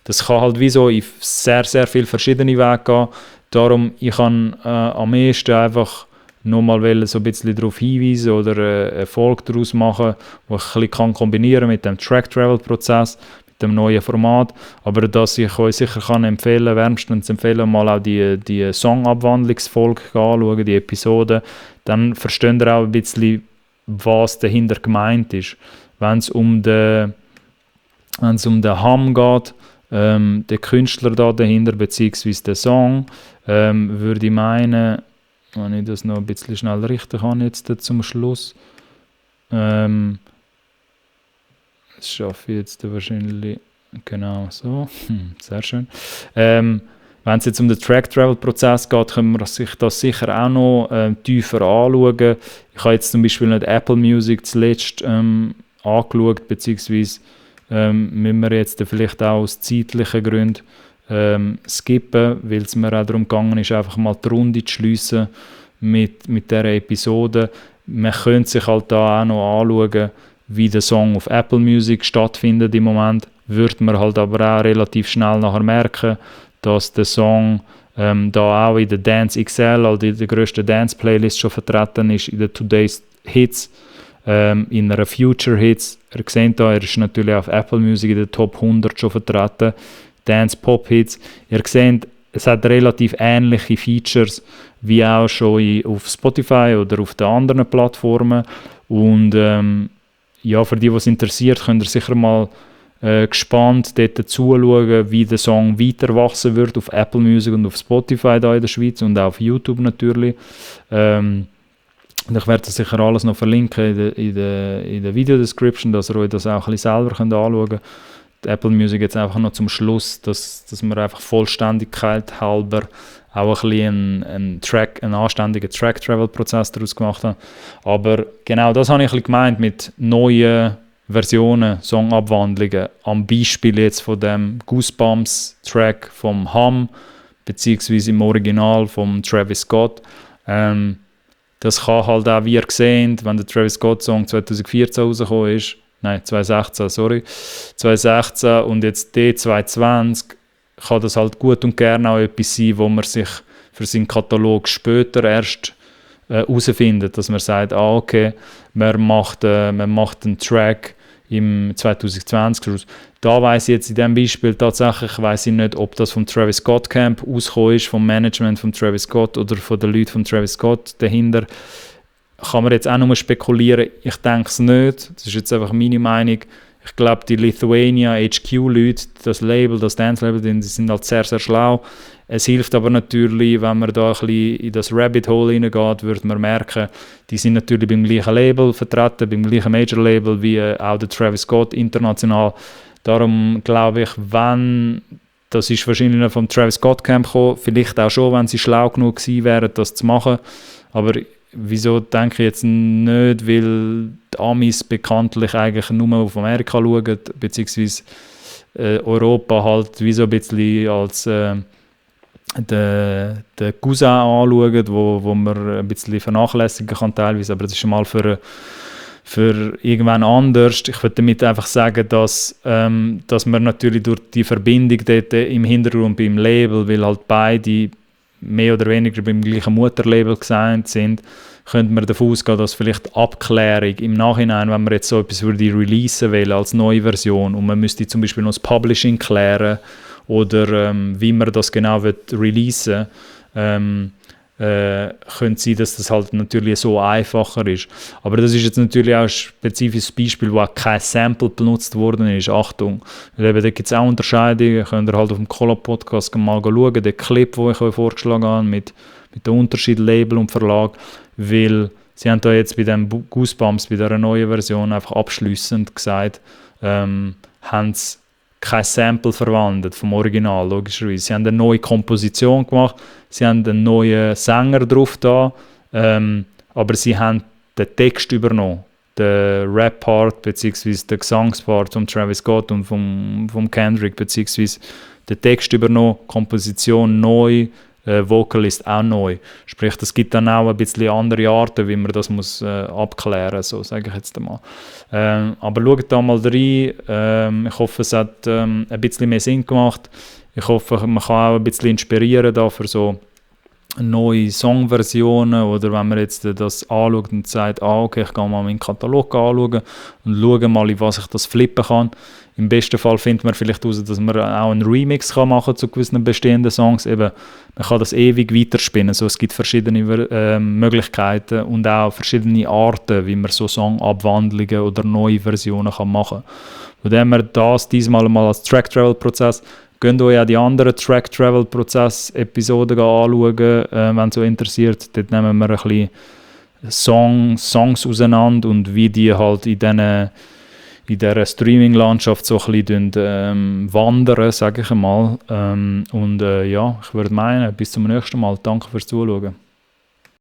Das kann halt wie so in sehr, sehr viele verschiedene Wege gehen. Darum, ich kann am ehesten einfach nochmal so ein bisschen darauf hinweisen oder eine Folge daraus machen, wo ich ein bisschen kombinieren mit dem Track-Travel-Prozess, mit dem neuen Format. Aber dass ich euch sicher kann empfehlen, wärmstens empfehlen, mal auch die Song-Abwandlungsfolge anschauen, die Episode. Dann versteht ihr auch ein bisschen, was dahinter gemeint ist. Wenn es um den Ham geht, der Künstler da dahinter, beziehungsweise der Song, würde ich meinen, wenn ich das noch ein bisschen schnell richten kann jetzt zum Schluss, das schaffe ich jetzt wahrscheinlich genau so, sehr schön. Wenn es jetzt um den Track-Travel-Prozess geht, können wir sich das sicher auch noch tiefer anschauen. Ich habe jetzt zum Beispiel nicht Apple Music zuletzt angeschaut, beziehungsweise müssen wir jetzt vielleicht auch aus zeitlichen Gründen skippen, weil es mir auch darum gegangen ist, einfach mal die Runde zu schliessen mit dieser Episode. Man könnte sich halt da auch noch anschauen, wie der Song auf Apple Music stattfindet im Moment. Würde man halt aber auch relativ schnell nachher merken, dass der Song da auch in der Dance XL, also in der grössten Dance-Playlist schon vertreten ist, in den Today's Hits, in einer Future Hits. Ihr seht da, er ist natürlich auf Apple Music in der Top 100 schon vertreten. Dance Pop Hits. Ihr seht, es hat relativ ähnliche Features wie auch schon auf Spotify oder auf den anderen Plattformen. Und ja, für die, was interessiert, könnt ihr sicher mal gespannt dort zuschauen, wie der Song weiter wachsen wird auf Apple Music und auf Spotify da in der Schweiz und auch auf YouTube natürlich. Und ich werde das sicher alles noch verlinken in der Video-Description, dass ihr euch das auch ein bisschen selber könnt anschauen könnt. Die Apple Music jetzt einfach noch zum Schluss, dass wir einfach Vollständigkeit halber auch ein bisschen einen anständigen Track-Travel-Prozess daraus gemacht habe. Aber genau das habe ich ein bisschen gemeint mit neuen Versionen, Songabwandlungen, am Beispiel jetzt von dem Goosebumps-Track vom Hum, beziehungsweise im Original vom Travis Scott. Das kann halt auch, wie ihr seht, wenn der Travis Scott-Song 2014 rausgekommen ist, nein, 2016 und jetzt D2020, kann das halt gut und gerne auch etwas sein, wo man sich für seinen Katalog später erst herausfindet, dass man sagt, okay, man macht einen Track im 2020. Da weiss ich jetzt in diesem Beispiel tatsächlich, weiss ich nicht, ob das vom Travis Scott Camp ausgekommen ist, vom Management von Travis Scott oder von den Leuten von Travis Scott dahinter. Kann man jetzt auch nur spekulieren, ich denke es nicht, das ist jetzt einfach meine Meinung. Ich glaube, die Lithuania HQ-Leute, das Label, das Dance-Label, die sind halt sehr, sehr schlau. Es hilft aber natürlich, wenn man da ein bisschen in das Rabbit Hole reingeht, wird man merken, die sind natürlich beim gleichen Label vertreten, beim gleichen Major-Label wie auch der Travis Scott international. Darum glaube ich, das ist wahrscheinlich noch vom Travis Scott Camp gekommen, vielleicht auch schon, wenn sie schlau genug gewesen wären, das zu machen. Aber wieso denke ich jetzt nicht, weil die Amis bekanntlich eigentlich nur auf Amerika schauen, beziehungsweise Europa halt wie so ein bisschen als den Cousin anschauen, wo man ein bisschen vernachlässigen kann teilweise, aber das ist schon mal für irgendwann anders. Ich würde damit einfach sagen, dass man natürlich durch die Verbindung dort im Hintergrund beim Label, weil halt beide mehr oder weniger beim gleichen Mutterlabel gesigned sind, könnte man davon ausgehen, dass vielleicht die Abklärung im Nachhinein, wenn man jetzt so etwas würde releasen will als neue Version und man müsste zum Beispiel noch das Publishing klären oder wie man das genau releasen will, könnte sein, dass das halt natürlich so einfacher ist. Aber das ist jetzt natürlich auch ein spezifisches Beispiel, wo auch kein Sample benutzt worden ist. Achtung, weil eben, da gibt es auch Unterscheidungen, könnt ihr halt auf dem Collab-Podcast mal schauen, den Clip, den ich euch vorgeschlagen habe, mit dem Unterschied Label und Verlag, weil sie haben da jetzt bei dem Goosebumps, bei dieser neuen Version einfach abschliessend gesagt, haben sie kein Sample verwendet vom Original, logischerweise. Sie haben eine neue Komposition gemacht, sie haben einen neuen Sänger drauf da, aber sie haben den Text übernommen, den Rap-Part bzw. den Gesangspart von Travis Scott und vom Kendrick bzw. den Text übernommen, Komposition neu, Vocalist auch neu. Sprich, es gibt dann auch ein bisschen andere Arten, wie man das muss abklären, so sage ich jetzt einmal. Aber schaut da mal rein. Ich hoffe, es hat ein bisschen mehr Sinn gemacht. Ich hoffe, man kann auch ein bisschen inspirieren da für so neue Songversionen oder wenn man jetzt das anschaut und sagt, okay, ich gehe mal meinen Katalog anschauen und schaue mal, in was ich das flippen kann. Im besten Fall findet man vielleicht heraus, dass man auch einen Remix machen kann zu gewissen bestehenden Songs. Eben, man kann das ewig weiterspinnen. So, es gibt verschiedene Möglichkeiten und auch verschiedene Arten, wie man so Songabwandlungen oder neue Versionen machen kann. Von dem her das diesmal mal als Track-Travel-Prozess. Könnt euch auch die anderen Track-Travel-Prozess-Episoden anschauen, wenn es so interessiert. Dort nehmen wir ein bisschen Songs auseinander und wie die halt in dieser Streaming-Landschaft so ein bisschen wandern, sage ich einmal. Ja, ich würde meinen, bis zum nächsten Mal. Danke fürs Zuschauen.